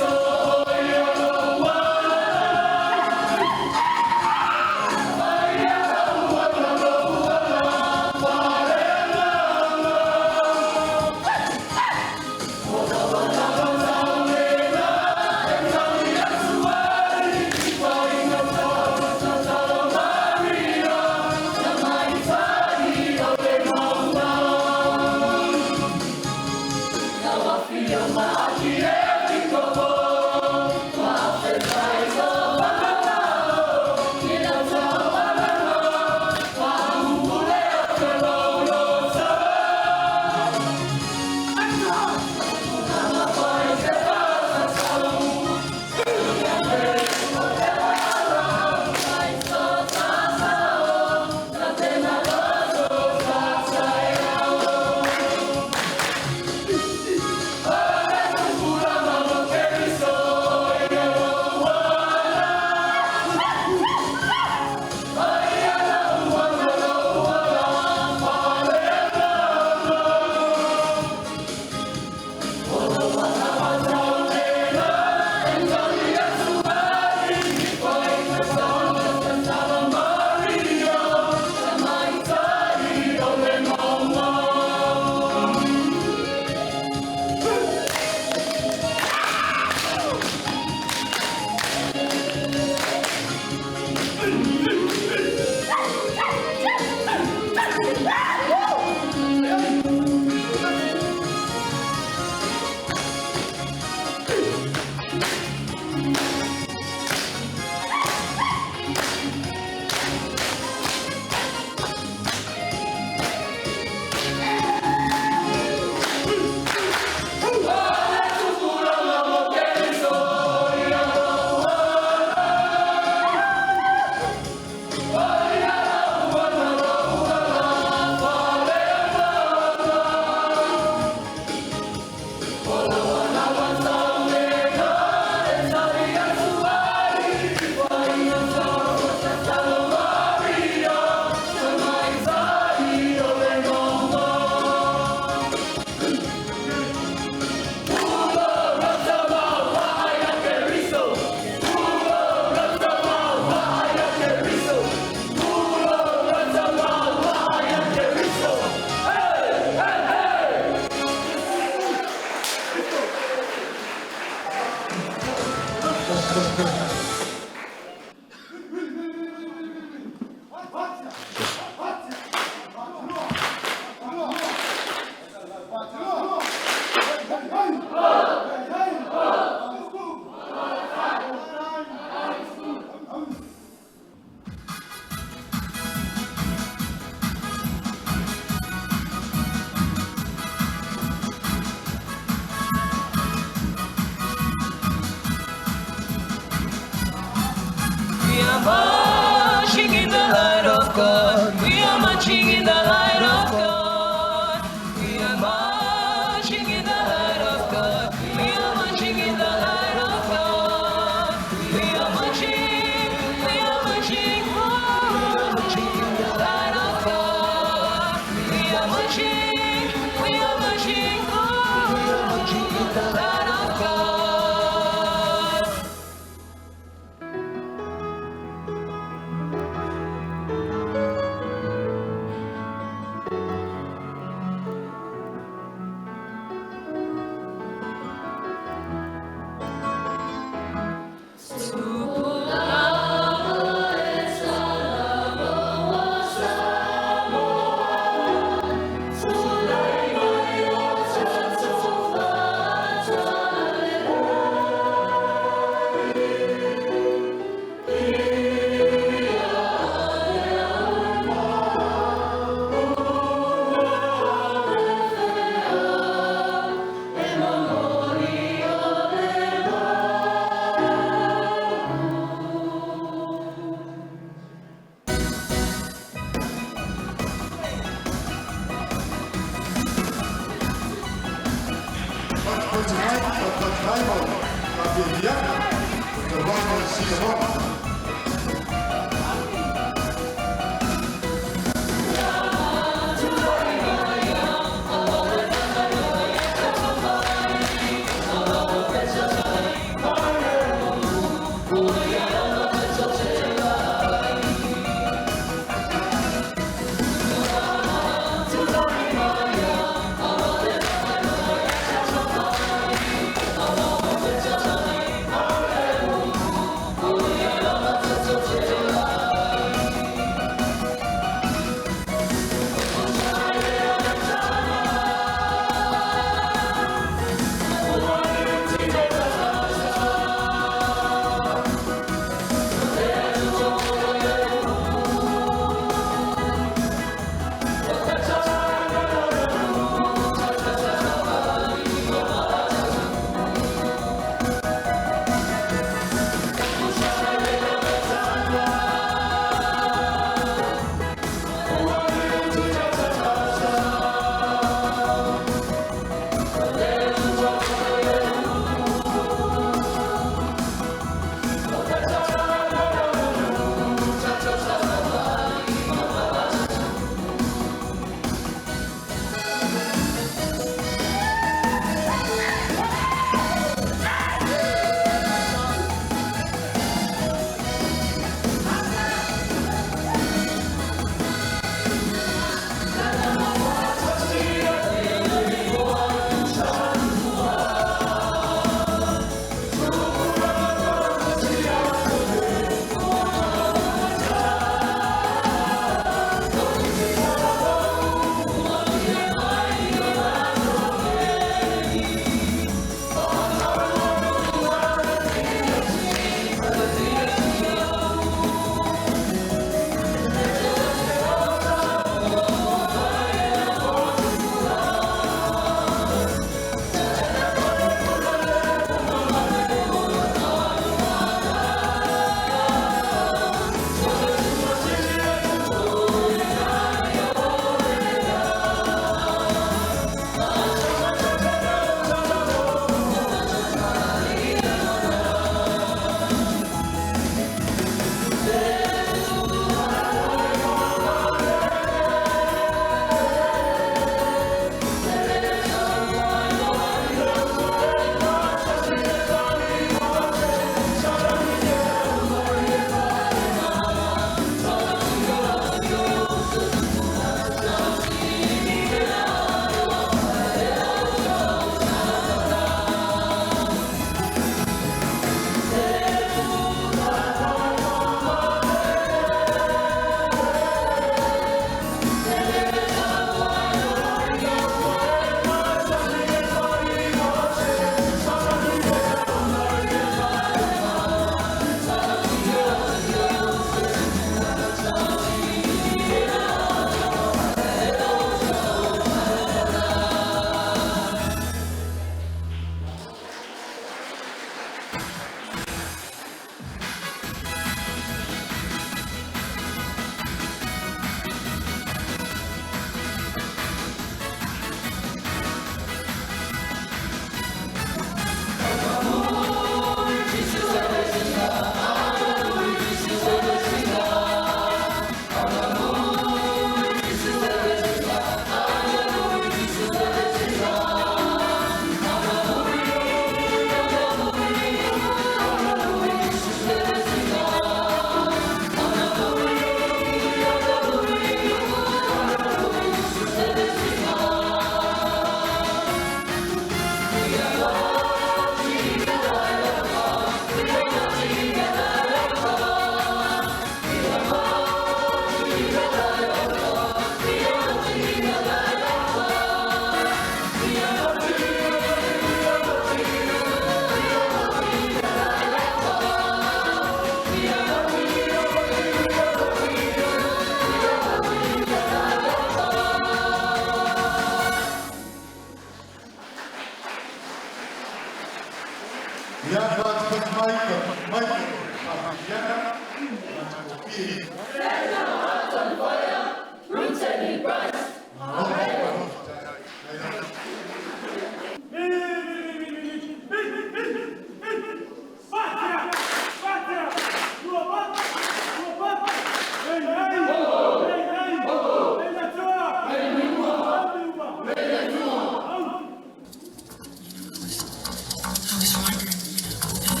just wondering, you know,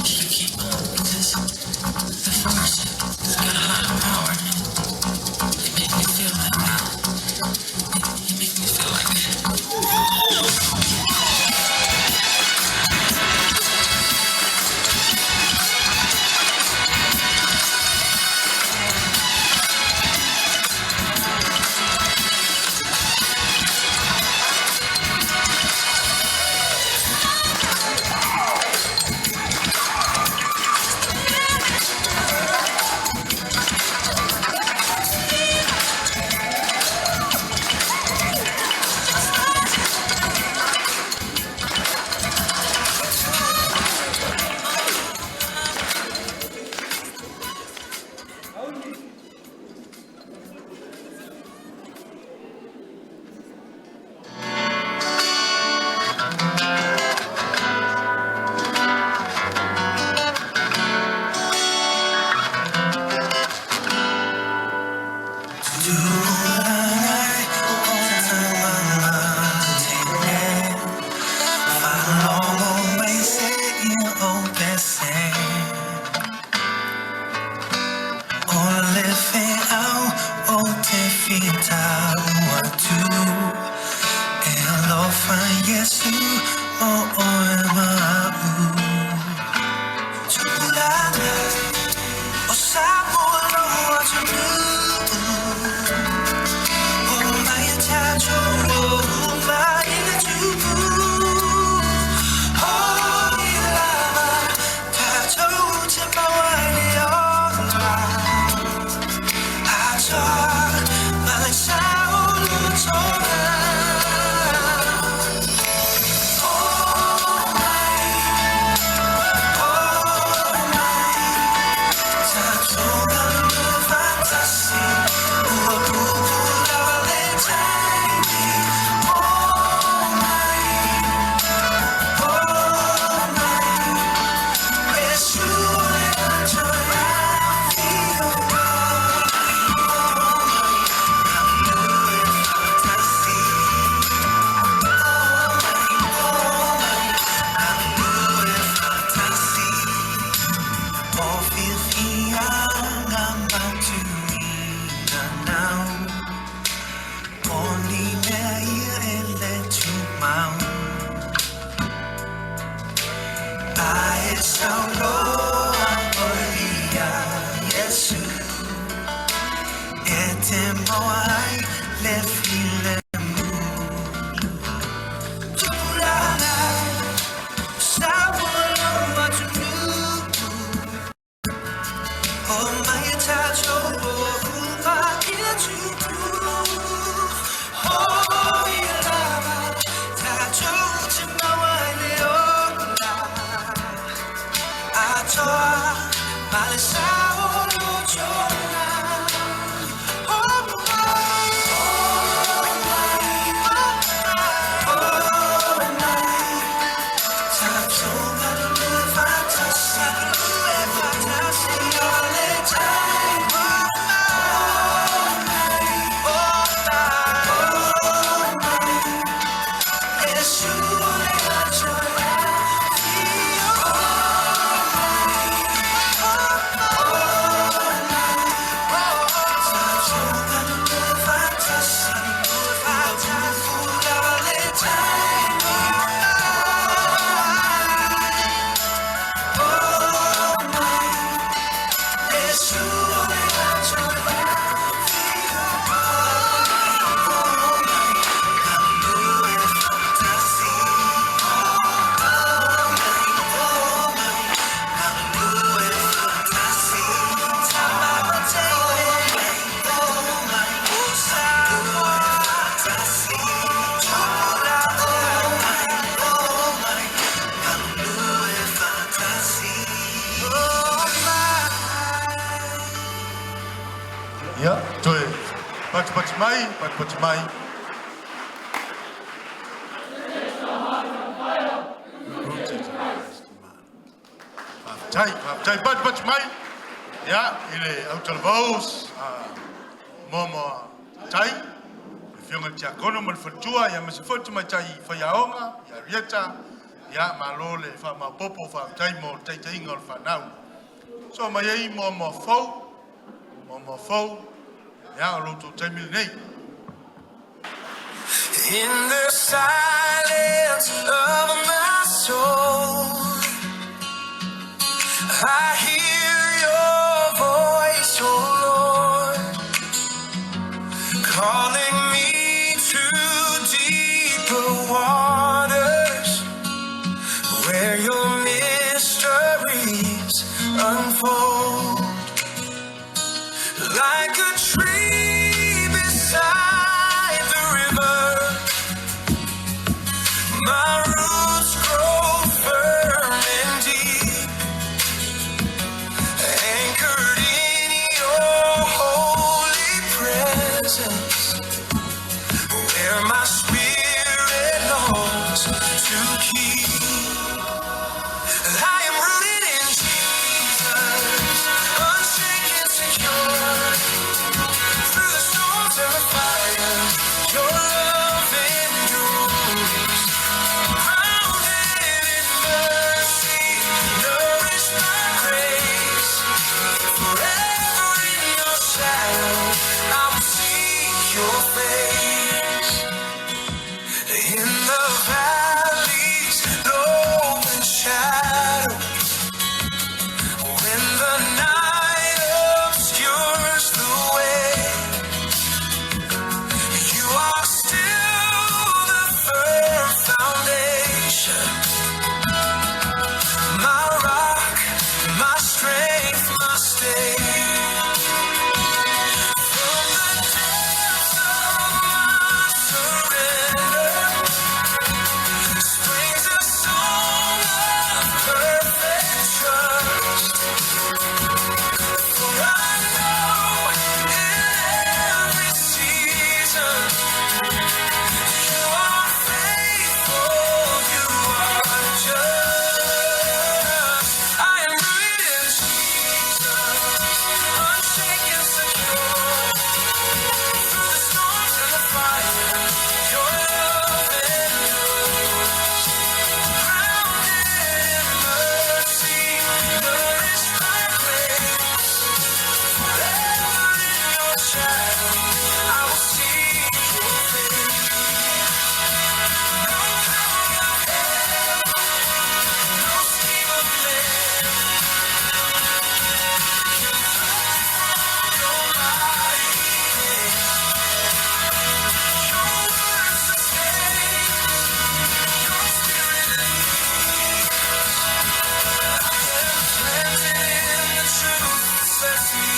if you could keep up because the force has got a lot of power and it makes me feel that way. It, it makes me feel like. Ia, toe patipati mai, patipati mai. Faafetai, faafetai, patipati mai. Ia, i le autalavou Moamoa Tai, le Afioga i le Tiakono ma le Faletua, ia aemaise foi le Tamaitai Faiaoga, ia Rieta, Ia, malo le faamaopopo, faafetai mo le taitaiga o le fanau. So mai ai moamoa fou, moamoa fou, ia o lo outou taimi lenei. In the silence of my soul, I hear your voice, oh Lord, calling me to deeper waters where your mysteries unfold. Like a tree beside the river, my roots grow firm and deep, anchored in your holy presence, where my spirit longs to keep. I am rooted in Jesus, unshaken, secure. Through the storms and the fire, your love endures. Grounded in mercy, nourished by grace. Forever in your shadow, I will seek your face. In the valleys, low and shadow, when the night obscures the way, you are still the firm foundation, my rock, my strength, my stay. From the depths of my surrender springs a song of perfect trust. For I know in every season you are faithful, you are just. I am rooted in Jesus, unshaken, secure. Through the storms and the fire, your love endures. Grounded in mercy, nourished by grace. Forever in your shadow, I will seek your face. No power of hell, no scheme of man can pluck from your mighty hand. Your word sustains, your spirit leads. I am planted in the truth that sets me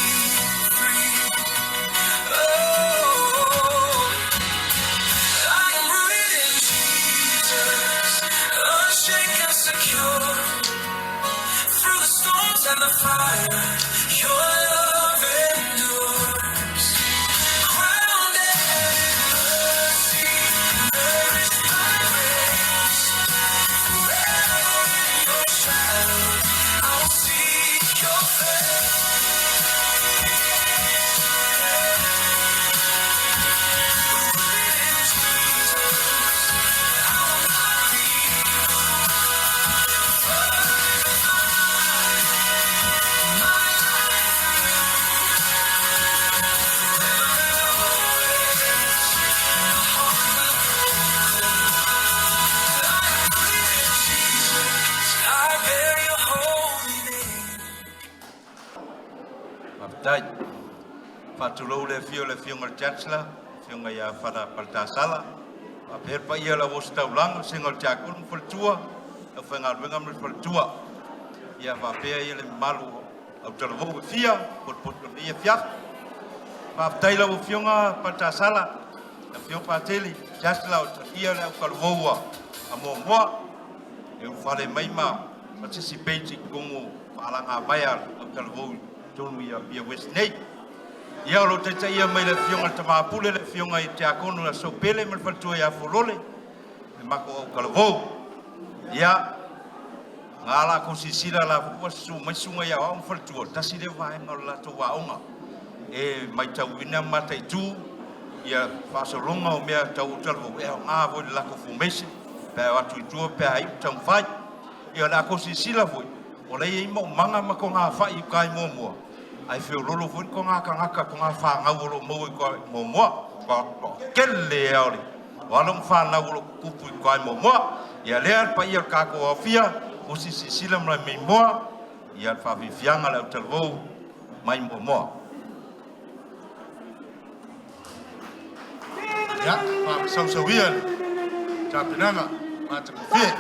free. Oh, I am rooted in Jesus, unshaken, secure. Through the storms and the fire, your love endures. Grounded in mercy, nourished by grace. Forever in your shadow, I will seek your face. Rooted in Jesus, I will not be my life forever and always. My heart will I am rooted in Jesus. I bear your holy name. Faafetai. Faatulou le afio o le afioga i le Chancellor, afioga ia Fata Paletasala, faapea le paia o le auositaulaga, susuga o le Tiakono ma Faletua, le aufaigaluega ma le faletua. Ia faapea ia le mamalu o autalavou e fia, potopoto nei afiafi. Faafetai lau afioga Paletasala, afioga Patele, Chancellor o talia le autalavou a muamua, e ulufale mai ma participate i totonu o faalagamaea a autalavou i totonu i Apia West nei. Ia o lo o taitaia mai le afioga i le Tamapule, le afioga i Tiakono ia Sopele ma le faletua ia Folole, le matou autalavou. Ia, nga la kou silasila la ua susu mai susuga ia aoao ma faletua, tasi lea vaega o le latou aoga e matauina ma mataitu ia faasologa o mea tau autalavou e aoga foi i le latou formation. Pe a o atu i tua pe a iu taumafai. Ia o le a tou silasila foi, o la e i ai maumaga ma togafai i uta i Moamoa, ae feoloolo foi le toga tagata, toga fanau o lo o maua i uta i Moamoa. Toatele lava o alo ma fanau o lo o tutupu i uta i Moamoa. Ia lea le paia o le tatou aofia, usi silasila ma le maimoa ia le faafiafiaga a le autalavou mai Moamoa. Ia, faamasausaua le tapenaga matagofie.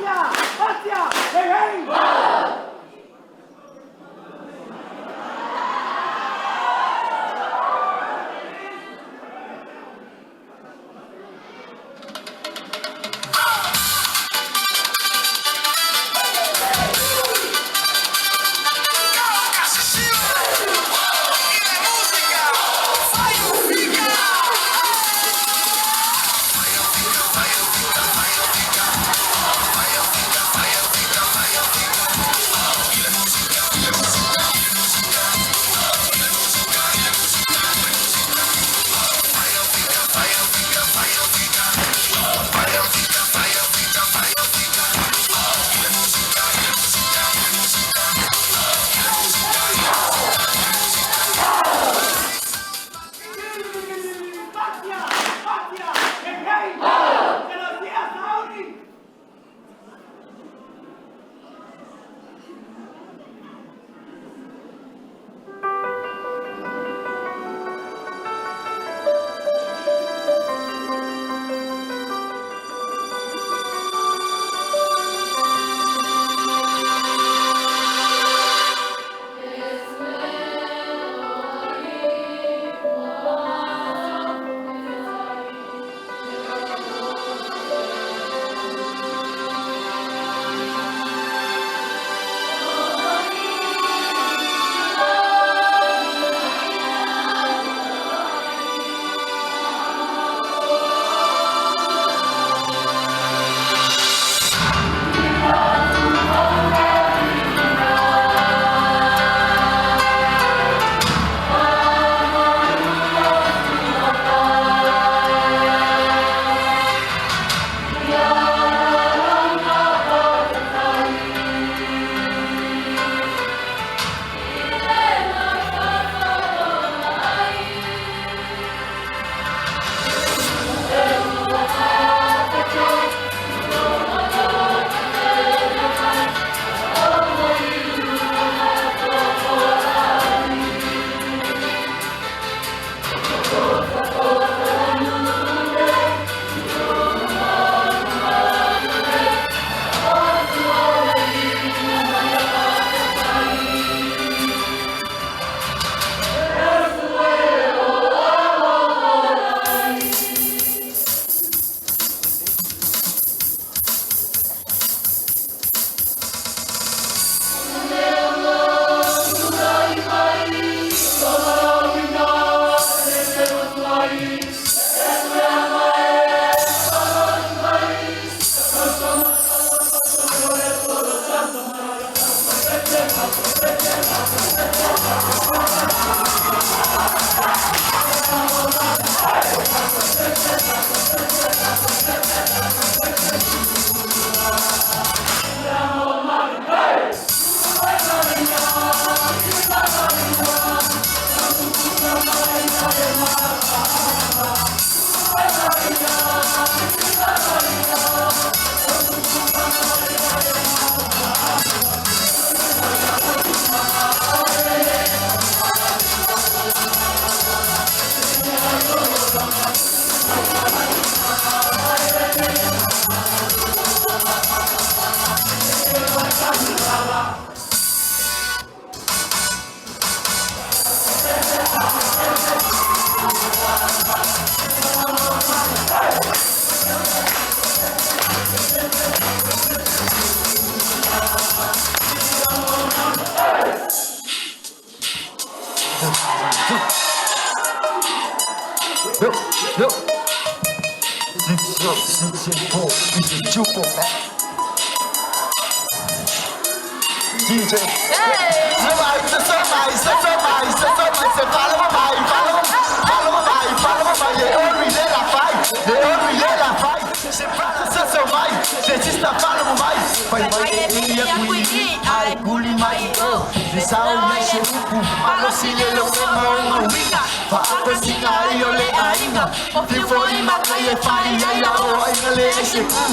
Fai mai e ili aku i i a e kuli mai i o Le sao nei se upu malosi le lowema o ngauiga Faatasiga ai o le aiga Fiu foi matai e fai ai a o aiga le ai se pu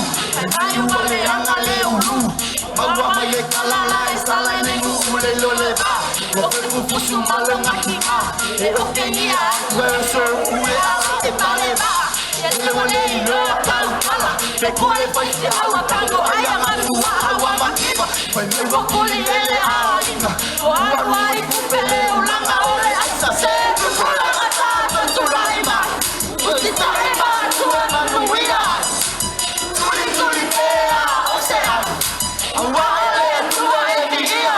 E maiu o le aga le ulu Maua mai le kalala e sala i le nuu le lo le va Ua pe fufusu ma le ngakiga E okengia aku e so ule ala e pale maa Le ua le iloa tautala Pe kule fai se aua tango ai a matua aua makiva Fai mai ua kuli ele aiga Ua alu ai kupe le ulanga o le aisa Se tupulaga tatou tulai mai Usitae matua manuia Tuli tuli pea o se au Aua o le Atua e viia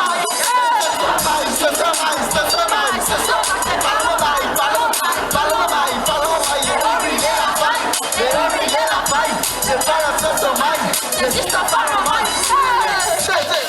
Mai, soso mai, soso mai, soso mai Falo mai, falo mai, falo mai, falo mai E ori le la fai, e ori le la fai Se fala soso mai, se sista falo mai Se, se.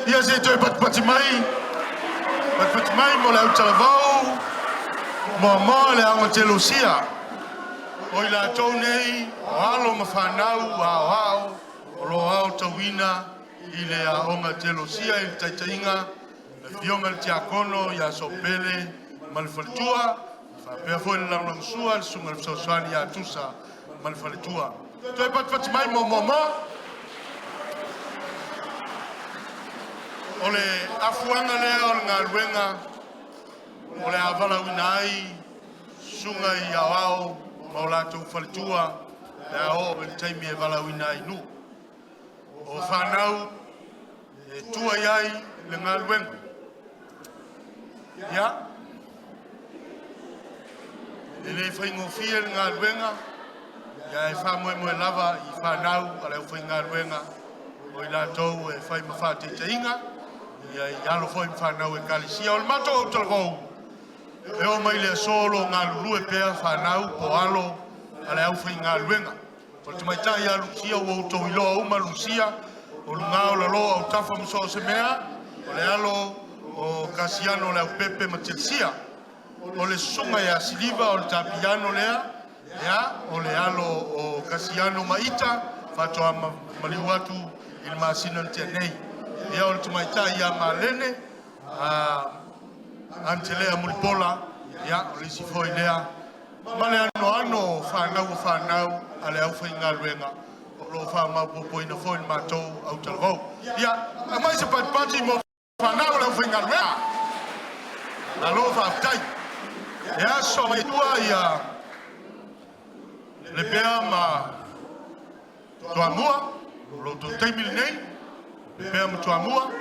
Ia se i toe patipati mai, patipati mai mo le autalavou, muamua le aoga Telosia. O i latou nei, o alo ma fanau aoao o lo o aotauina i le aoga Telosia i le taitaiga le afioga i le Tiakono ia Sopele ma le faletua, faapea foi le lagolagosua le susuga i le fesoasoani ia Tusa ma le faletua. Toe patipati mai mo muamua. O le afuaga lea o le galuega o le a valaauina ai susuga i aoao ma o latou faletua pe a oo i le taimi e valaauina ai i nuu. O fanau e tua i ai le galuega. Ia, e le faigofie le galuega, ae faamoemoe lava i fanau a le aufaigaluega o i latou e fai ma faataitaiga, ia i alo foi ma fanau a Ekalesia. O le matou autalavou, e oo mai i le aso o lo o galulue pea fanau po o alo a le aufaigaluega. O le tamaitai ia Lucia ua outou iloa uma Lucia, o luga o lalo o autafa ma so o se mea, o le alo o Kasiano Leaupepe ma Telesia. O le susuga ia Siliva o le tapiano lea, ia, o le alo o Kasiano ma Ita, faatoa maliu atu i le masina na tea nei. Ia o le tamaitai ia Malene, Antelea Mulipola, ia o le isi foi lea, ma le anoano o fanau o fanau a le aufaigaluega o lo o faamaopoopoina foi le matou autalavou. Ia, aumai se patipati mo fanau a le aufaigaluega. Malo faafetai. E aso mai tua ia Lepea ma Toamua, o lo outou taimi lenei, Lepea ma Toamua.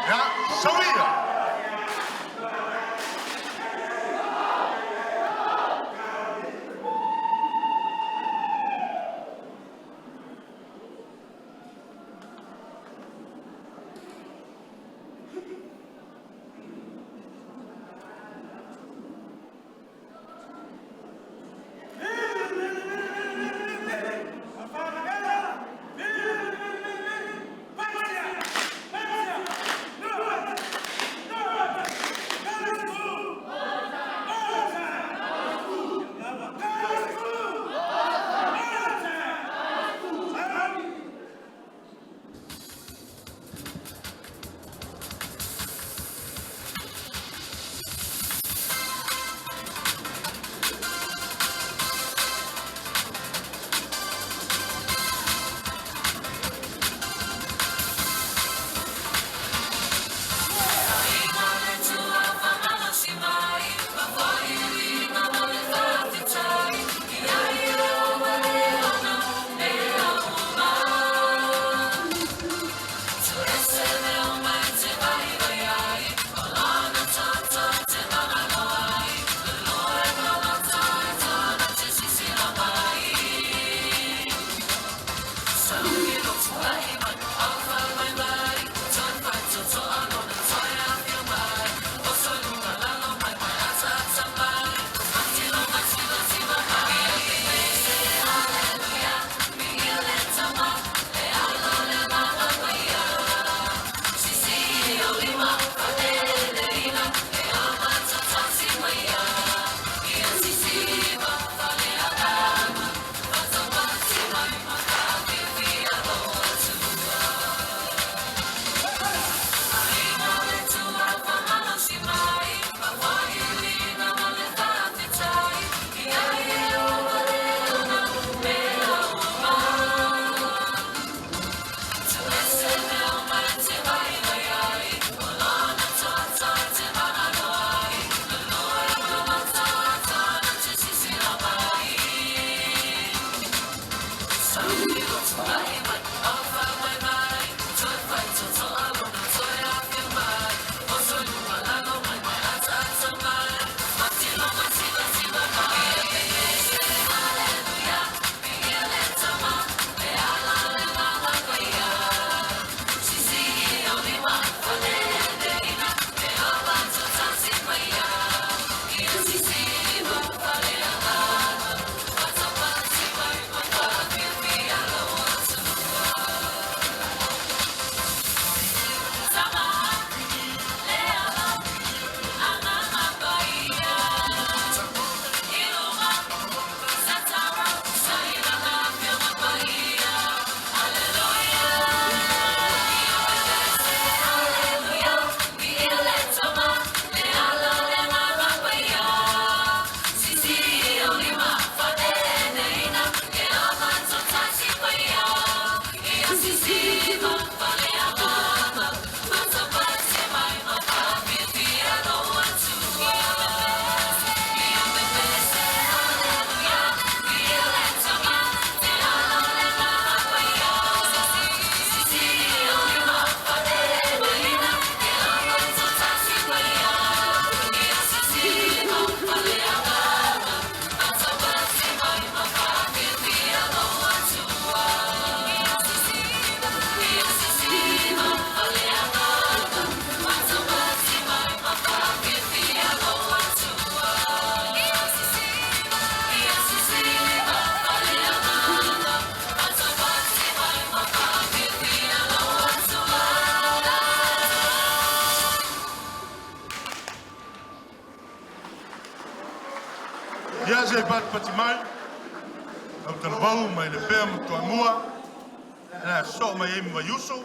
Ia, sauia! Ia se patipati mai, lau talavou mai Lepea ma Toamua, na soo mai ai ma Vaiusu.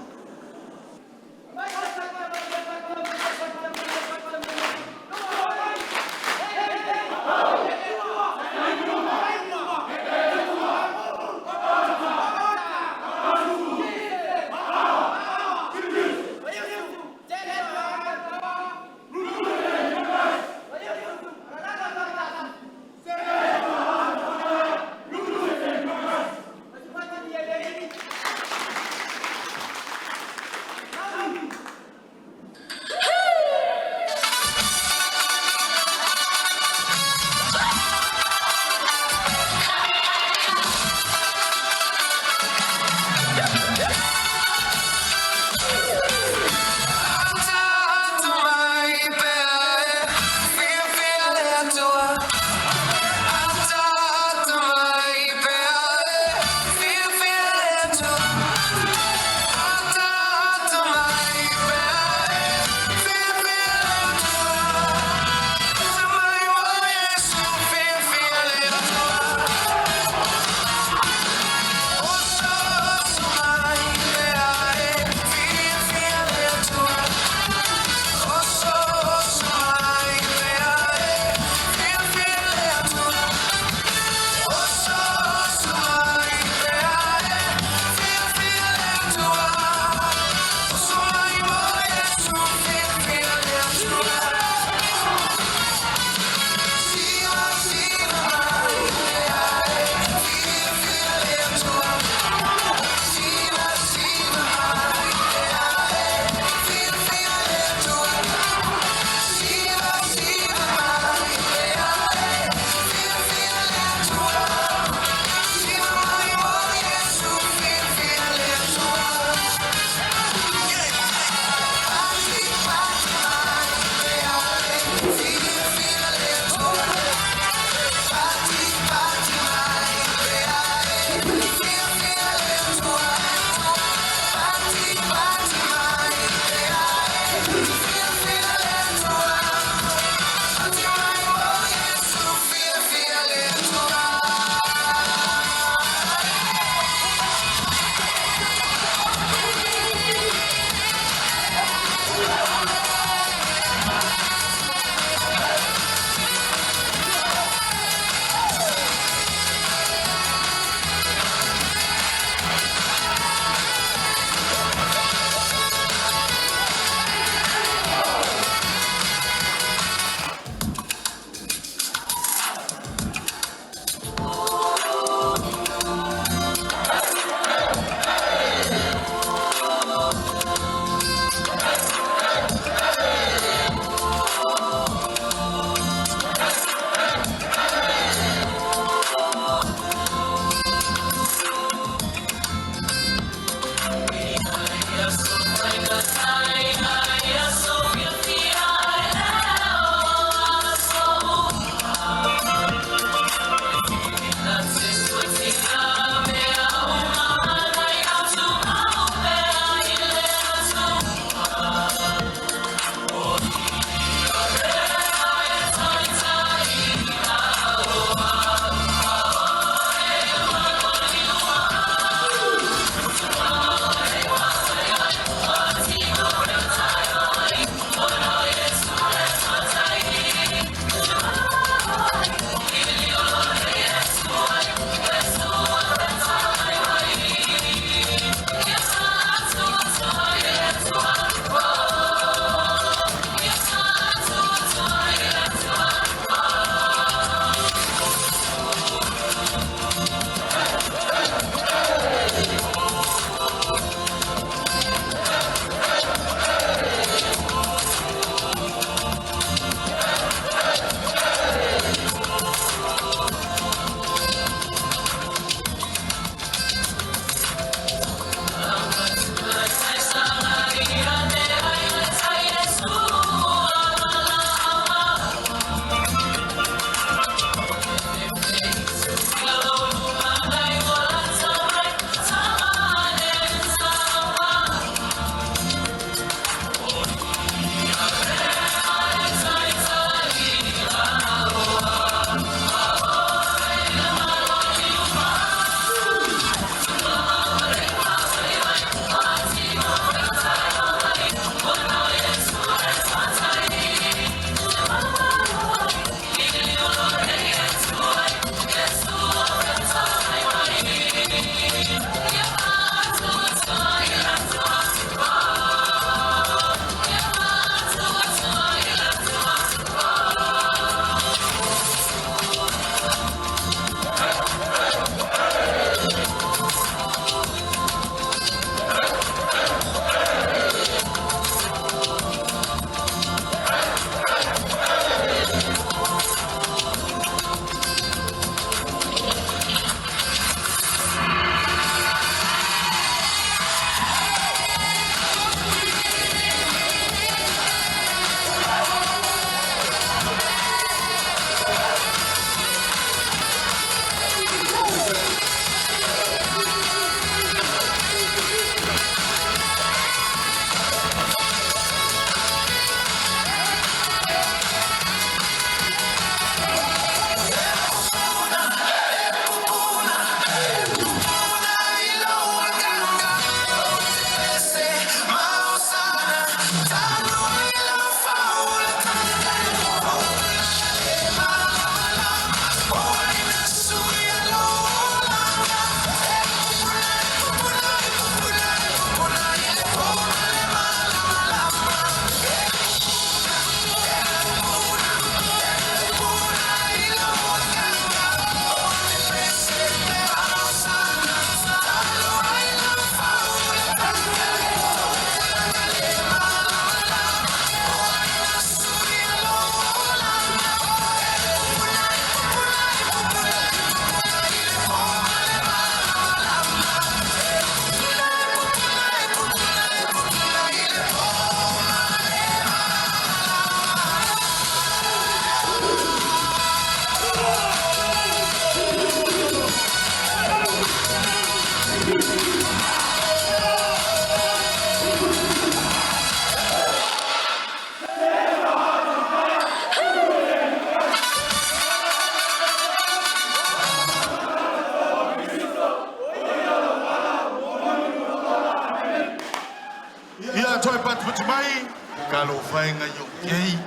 tatou e patupatu mai, talofa e nai o kei.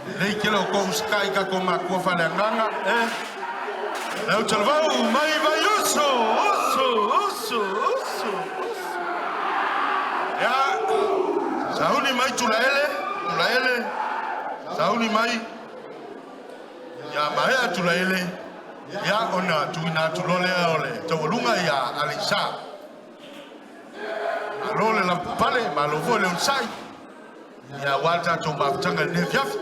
Lelei tele o tou usitai i tatou matua faaleagaga, e. Lau Talavou mai Vaiuso, usu, usu, usu, usu. Ia, sauni mai Tulaele, Tulaele, sauni mai. Ia maea Tulaele, ia ona tuuina atu loa lea o le taualuga ia Aleisa. Malo le lavapapale, malo foi le onosai. Ia aua le tatou mafutaga i lenei afiafi.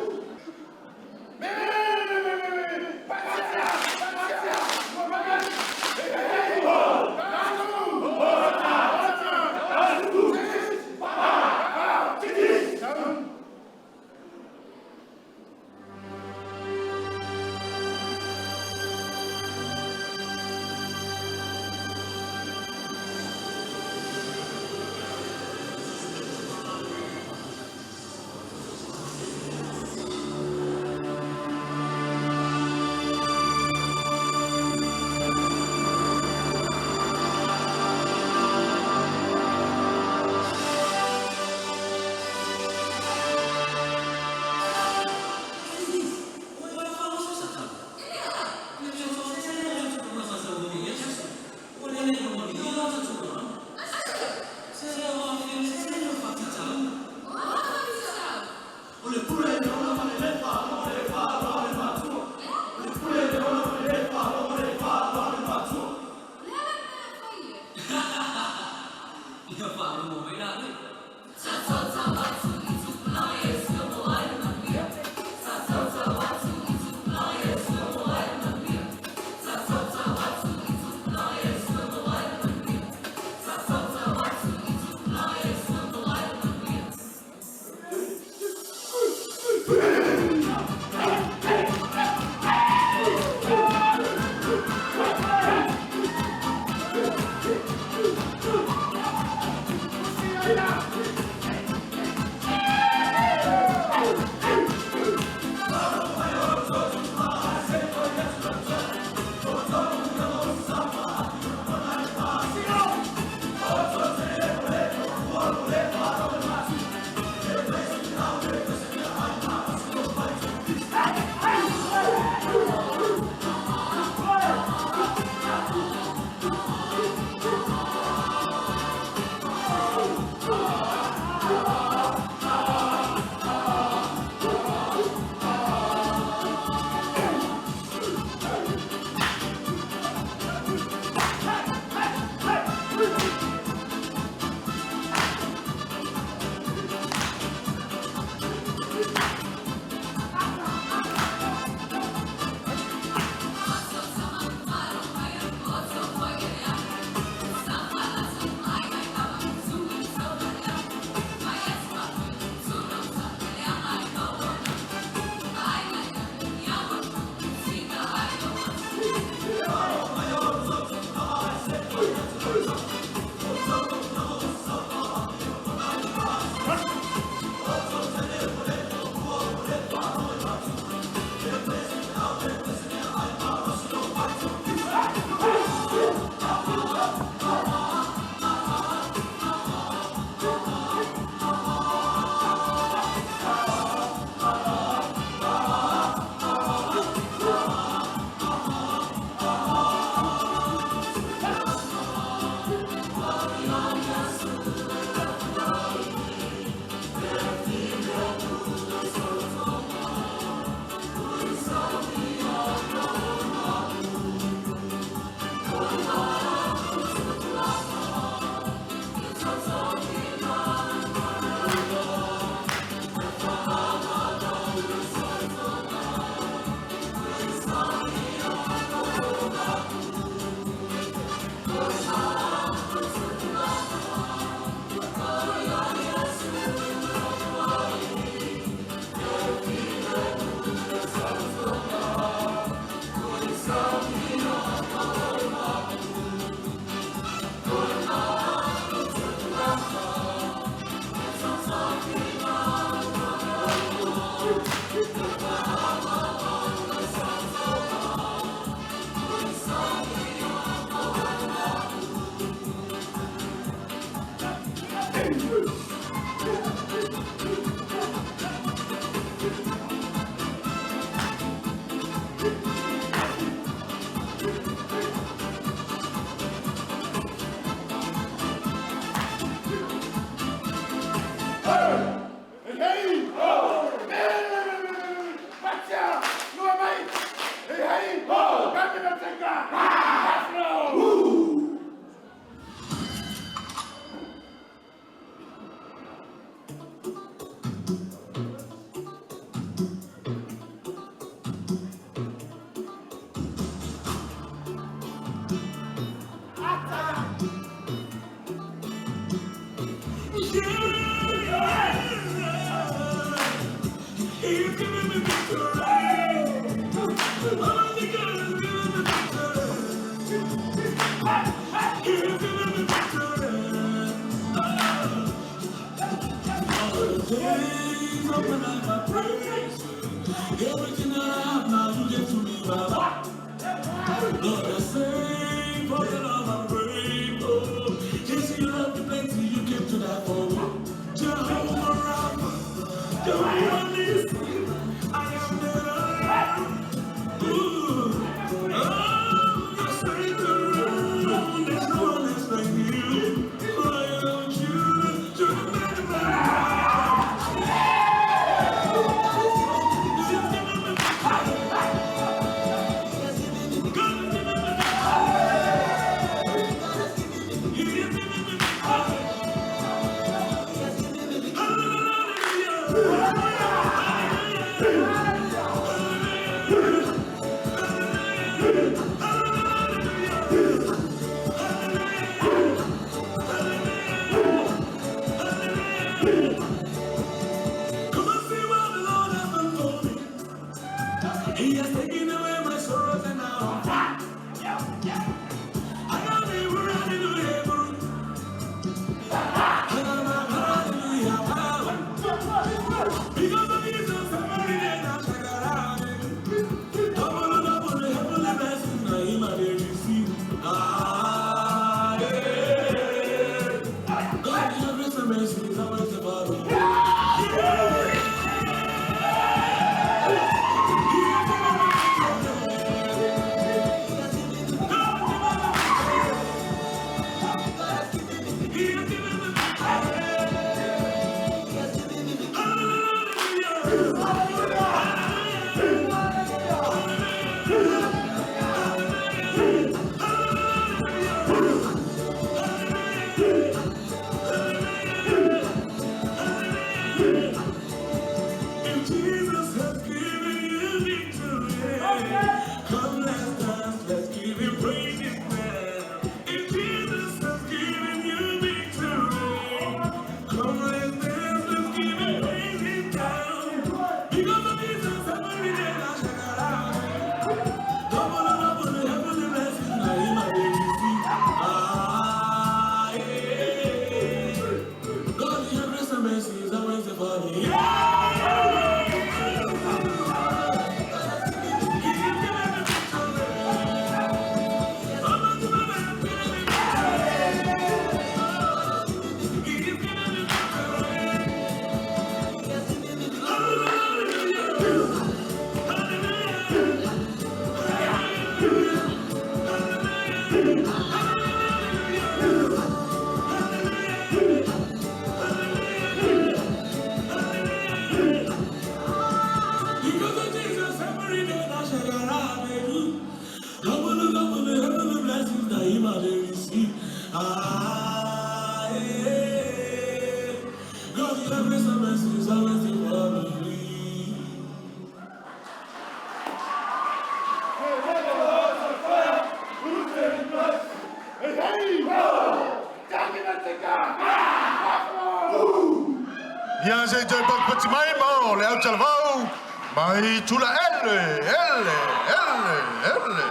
Ia se i toe patipati mai mo le autalavou mai Tulaele, ele, ele, ele.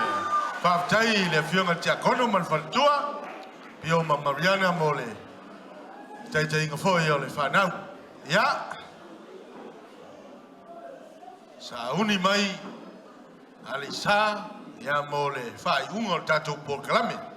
Faafetai i le Afioga i le Tiakono ma le Faletua, Pio ma Mariana mo le taitaiga foi o le fanau. Ia, sauni mai Aleisa ia mo le faaiuga o le tatou polokalame.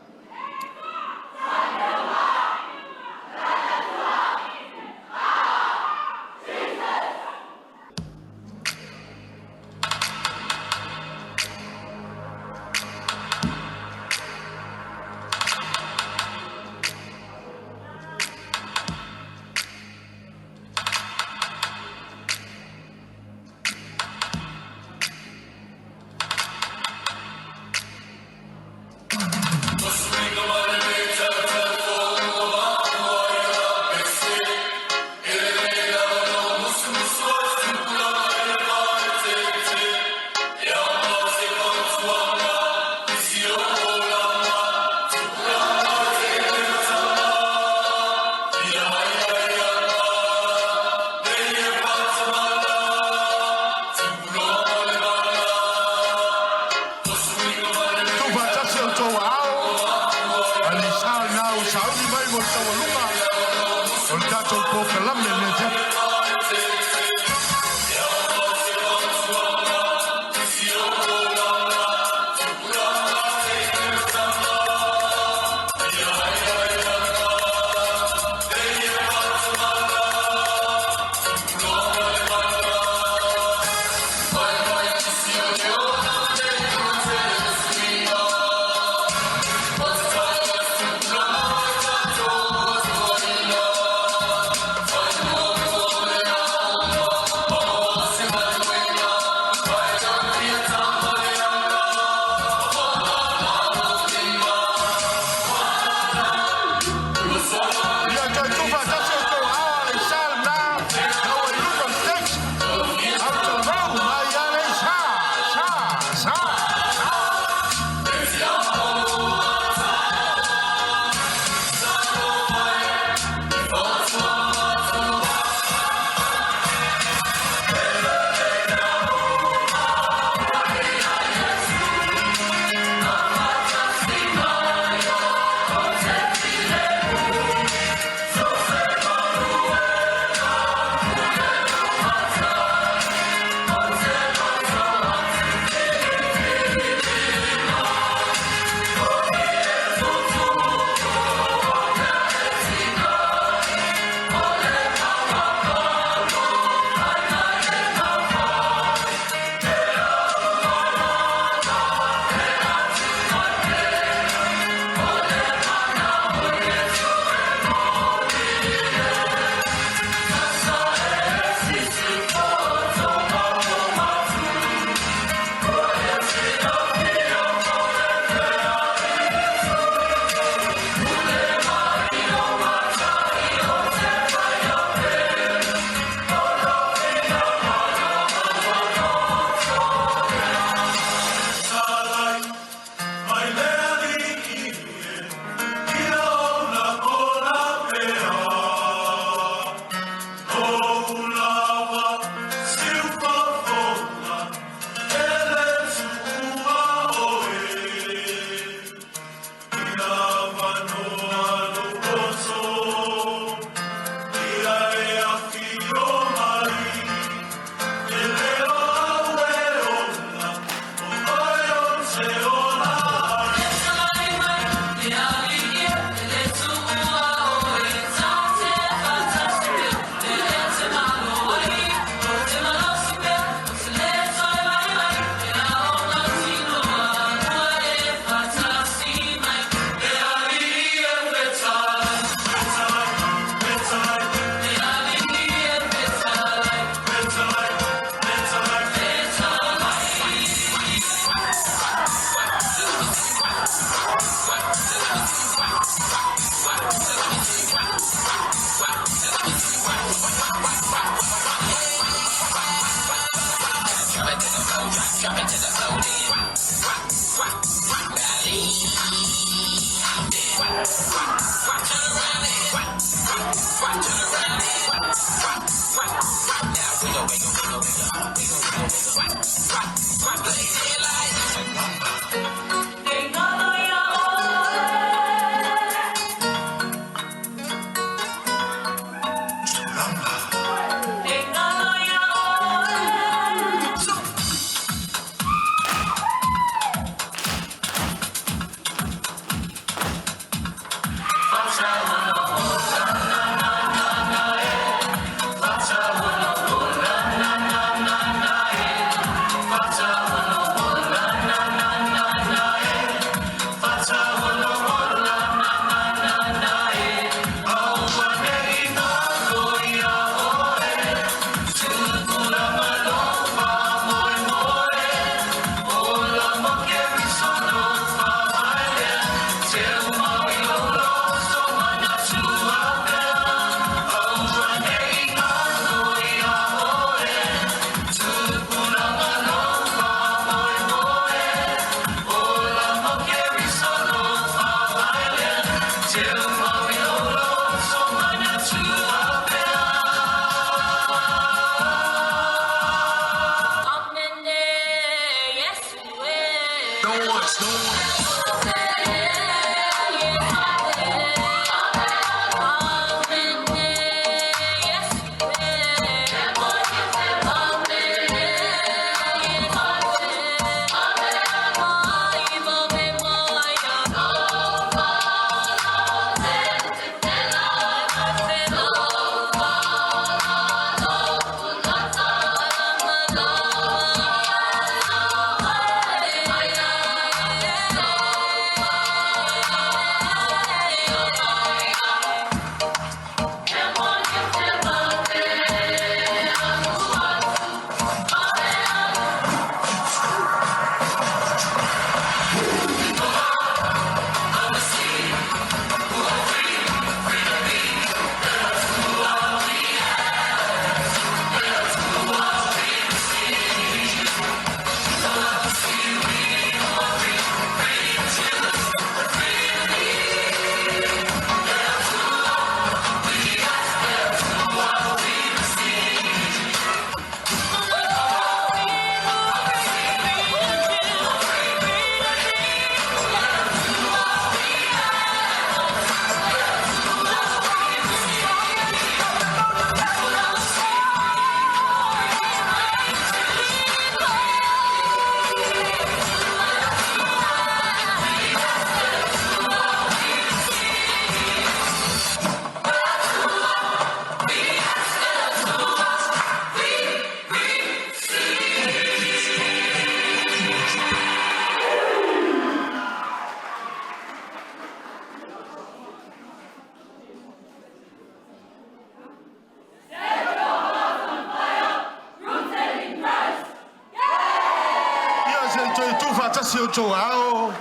faatasi outou aao,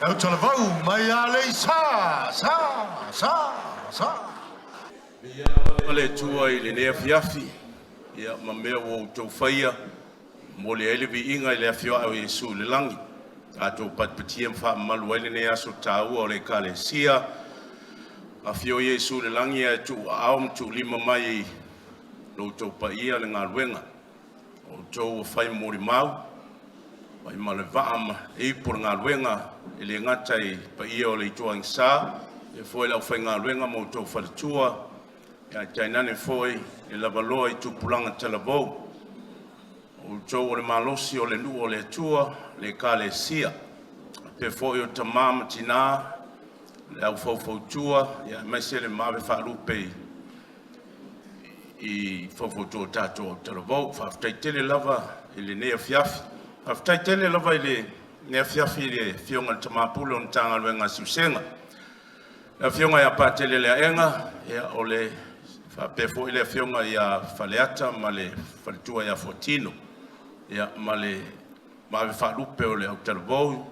le au talavou mai Aleisa, sa, sa, sa. O le Atua i lenei afiafi, ia ma mea ua outou faia, momoli ai le viiga i le afio ae o Iesu i le lagi. Tatou patipatia ma faamamalu ai lenei aso taua o le Ekalesia. Afio Iesu i le lagi ae tuuaao ma tuulima mai i lo outou paia le galuega. O outou ua fai ma molimau, fai ma le vaa ma ipu o le galuega, e le gata i paia o le Itu Agasā, faapea foi le aufaigaluega ma outou faletua, ae tainane foi le lavaloa i tupulaga talavou. O outou o le malosi o le nuu o le Atua, le Ekalesia, faapea foi o tama ma tina, le au faufautua aemaise le maave faalupe i faufautua a tatou autalavou. Faafetai tele lava i lenei afiafi. Faafetai tele lava i lenei afiafi i le Afioga i le Tama Pule o le Matagaluega a Siusega, le Afioga ia Patele Leaega, ia o le faapea foi le Afioga ia Faleata ma le faletua ia Fuatino, ia ma le maave faalupe o le autalavou,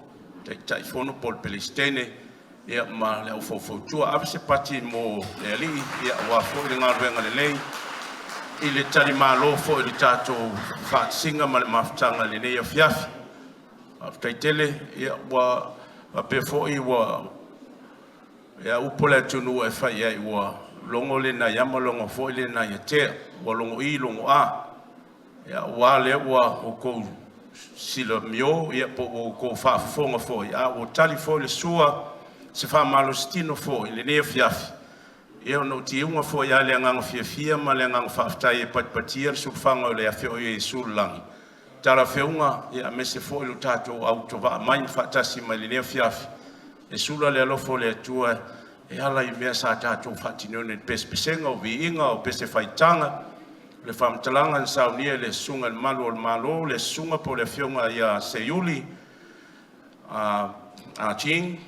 Taitaifono po o le Peresetene ma le aufaufautua. Ave se pati mo le alii aua foi le galuega lelei i le talimalo foi i le tatou faatasiga ma le mafutaga i lenei afiafi. Faafetai tele, ia ua faapea foi ua upu a le atunuu e fai ai, ua logo le nai ama logo foi le nai atea, ua logoi logo a, aua lea ua outou silamio po ua outou faafofoga foi, a ua tali foi le sua, se faamalositino foi i lenei afiafi. Ia ona o tiuga foi lava i le agaga fiafia ma le agaga faafetai e patipatia le sulufaiga o le afio o Iesu i le lagi, talafeuga aemaise foi lo tatou autovaa mai ma faatasi mai i lenei afiafi, e sula le alofa o le Atua e ala i mea sa tatou faatinoina i le pesepesega o viiga o pese faitaga, le faamatalaga na saunia e le Susuga i le Malu o le Malo, le Susuga po o le Afioga ia Seiuli Ah Ching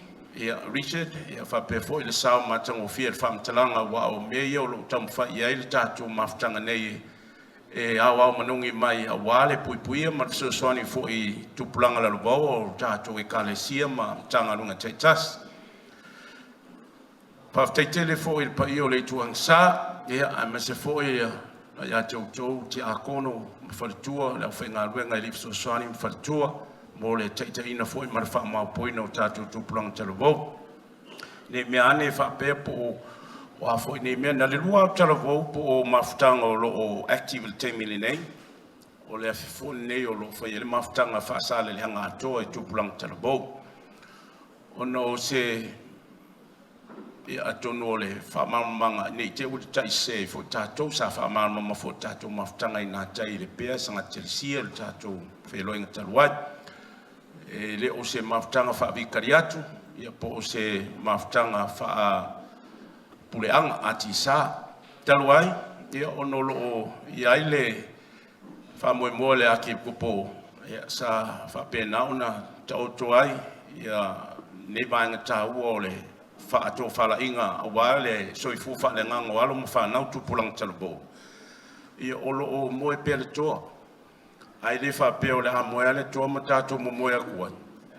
Richard, faapea foi le sao matagofie i le faamatalaga, aua o mea ia o lo o taumafai i ai le tatou mafutaga nei e aoao manogi mai aua le puipuia ma le fesoasoani foi i tupulaga lalovaoa o tatou Ekalesia ma Matagaluega taitasi. Faafetai tele foi i le paia o le Itu Agasā, aemaise foi ia te outou Tiakono ma faletua, le aufaigaluega i alii fesoasoani ma faletua mo le taitaiina foi ma le faamaopoopoina o tatou tupulaga talavou. Ne i meaane faapea po o a foi nei mea, na o le lua lava talavou po o mafutaga o lo o active i le taimi lenei. O le afi foi lenei o lo o fai ai le mafutaga Faasaleleaga atoa i tupulaga talavou. Ona o se ia atonu o le faamalamalamaga ne i te i ua taitaisese ai foi tatou, sa faamalamalama foi i le tatou mafutaga i gatai i Lepea Sagatelesia le tatou feiloaiga talu ai. E le o se mafutaga faavitali atu ia po o se mafutaga faapuleaga atisa. Talu ai ona o lo o i ai le faamoemoe o le Akekopo sa faapena ona taoto ai ia nei vaega taua o le faatofalaiga aua le soifua faaleagaga o alo ma fanau tupulaga talavou, ia o lo o moe pea le toa. Ae le faapea o le a moe lava le toa ma tatou momoe atu ai,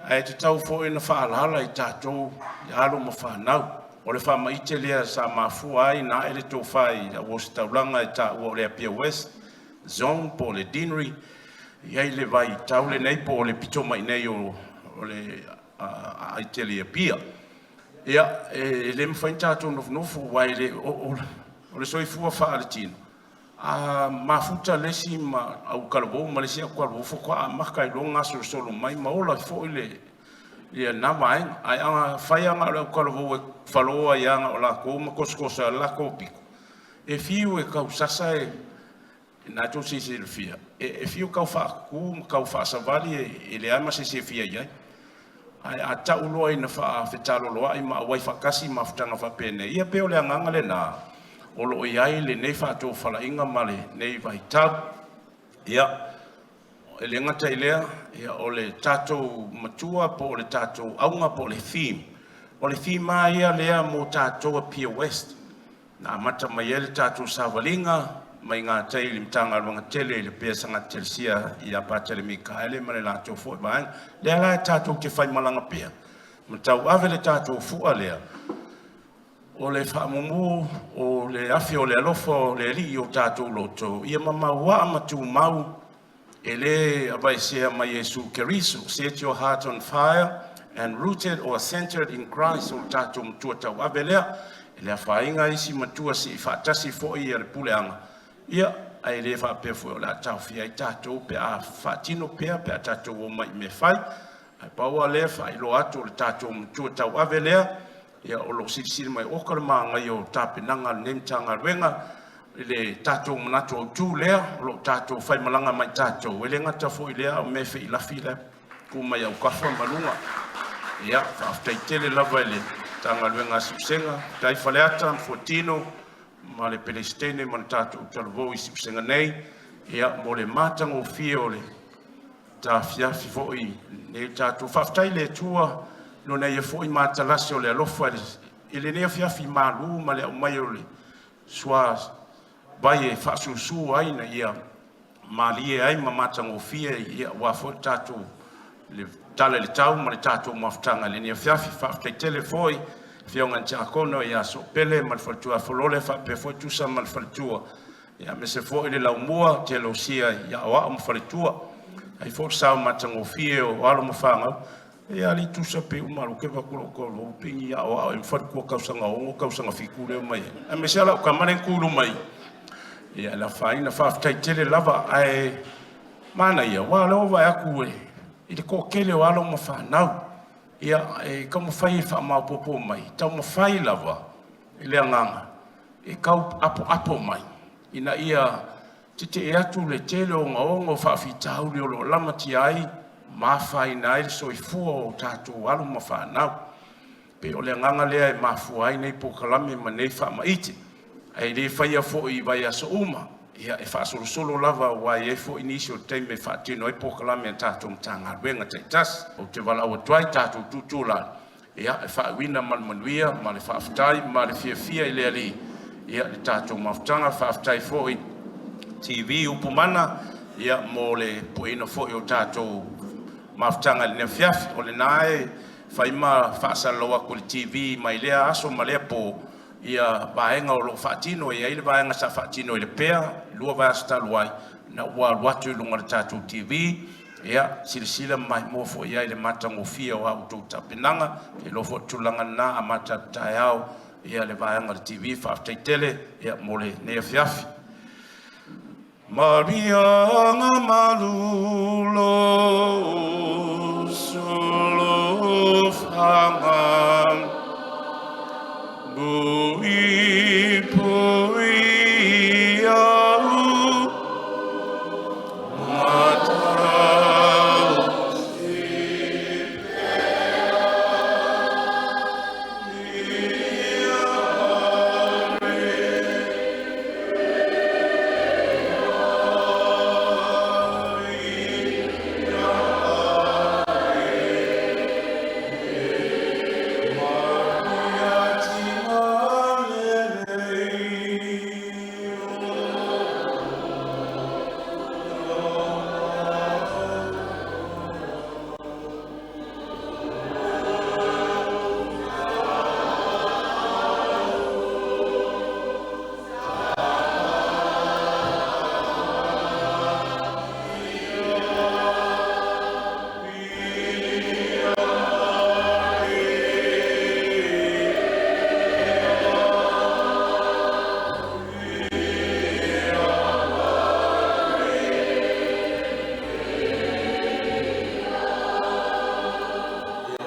ae tatau foi ona faaalaala i tatou i alo ma fanau. O le faamaite lea sa mafua ai ona ae le tofa i le Auositaulaga e taua o le Apia West Zone po o le Deanery, e i ai le vaitau lenei po o le pito mai i inei o le aai tele i Apia. Ia, e le mafai ona tatou nofonofo aua e le o le soifua faaletino, a mafuta le isi autalavou ma le isi autalavou faatoa amata ai loa ona gasolosolo mai ma ola ai foi lena vaega. Ae afai lava na o le autalavou e falo ai lava na o latou ma tosotoso ai lava le latou pito, e fiu e tausasa e lena tou te silafia, e fiu e taufaatutu ma taufaasavali e leai lava ma se isi e fia i ai. Ae a tau loa ina faafetaloloai ma auai faatasi mafutaga faapenei, ia pei o le agaga lena o lo o i ai lenei faatofalaiga ma lenei vaitau. Ia, e le gata i lea, o le tatou matua po o le tatou auga po o le theme, o le theme lava ia lea mo tatou Apia West na amata mai ai le tatou savaliga mai gatai i le Matagaluega tele i le Pea Sagatelesia ia Patele Mikaele ma le latou foi vaega. Lea la e tatou te faimalaga pea ma tauave le tatou fua lea o le faamumu o le afi o le alofa o le Alii i o tatou loto, ia mamauaa ma tumau e le avaesea mai Iesu Keriso. Set your heart on fire and rooted or centered in Christ, o le tatou matua tauave lea. E le afaina isi matua se i faatasi foi ia le puleaga, ia ae le faapea foi o le a taofia ai tatou pe a faatino pea pe a tatou omai i mea e fai. Ae pau lava lea faailoa atu o le tatou matua tauave lea, ia o lo o silisili mai oka le manaia o tapenaga a lenei Matagaluega i le tatou manatu autu lea o lo o tatou faimalaga ma i tatou, e le gata foi i lea a o mea e feilafi la e tu mai autafa ma luga. Ia, faafetai tele lava i le Matagaluega a Siusega, faafetai Faleata ma Fuatino ma le Peresetene ma le tatou talavou i Siusega nei, ia mo le matagofie o le tafiafi foi i lenei tatou. Faafetai i le Atua nona ia foi matalasi o le alofa i lenei afiafi malu ma le aumai o le sua vai e faasusu ai ina ia malie ai ma matagofie ia aua foi le tatou le tala i le tau ma le tatou mafutaga i lenei afiafi. Faafetai tele foi Afioga i le Tiakono ia Soopele ma le faletua Folole faapea foi Tusa ma le faletua, ia aemaise foi le laumua Telosia ia Aoao ma faletua. Ai foi le sao matagofie o alo ma fanau, ia alii Tusa pe uma alu ke vaku ko lo pingi ia Aoao e faletua tausaga 6 tausaga 7 leo mai. Aemaise lau tama le kulu mai. Ia la faina faafetai tele lava ae manaia ua leo vai aku e i le toatele o alo ma fanau. Ia e taumafai e faamaopoopo mai, taumafai lava i le agaga e tau apoapo mai ina ia tetee atu le tele o ogaoga o faafitauli o lo o lamatia ai ma afaina ai le soifua o tatou alo ma fanau. Pei o le agaga lea e mafua ai nei polokalame ma nei faamaite, ae le faia foi i vaiaso uma, ia e faasolosolo lava aua e i ai foi nisi o taimi e faatino ai polokalame a tatou Matagaluega taitasi. Ou te valaau atu ai tatou tutulalo, ia e faauuina ma le manuia ma le faafetai ma le fiafia i le Alii ia le tatou mafutaga. Faafetai foi TV Upumana ia mo le pueina foi o tatou mafutaga i lenei afiafi. O lena e fai ma faasalalau atu i le TV mai lea aso ma lea po ia vaega o lo o faatino. E i ai le vaega sa faatino i le pea 2 vaiaso talu ai na ua alu atu i luga o le tatou TV. Ia silasila maimoa foi ai le matagofie o a outou tapenaga, e iloa foi le tulaga lena amata atu taeao ia le vaega o le TV. Faafetai tele ia mo lenei afiafi. Maria nga malulo solofanga bui pui au matau.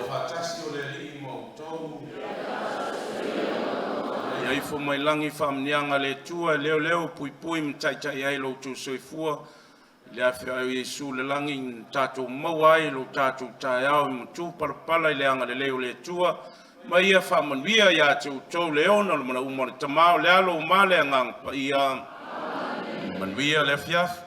Faatasi o le Alii ma outou. Ia ifo mai lagi faamanuiaga a le Atua e leoleo puipui ma taitai ai lo outou soifua i le afio ai o Iesu i le lagi na tatou maua ai lo tatou taeao i matupalapala i le agalelei o le Atua ma ia faamanuia ia te outou le ona o le mana uma o le Tama o le Alo ma le Agaga Paia. Manuia le afiafi.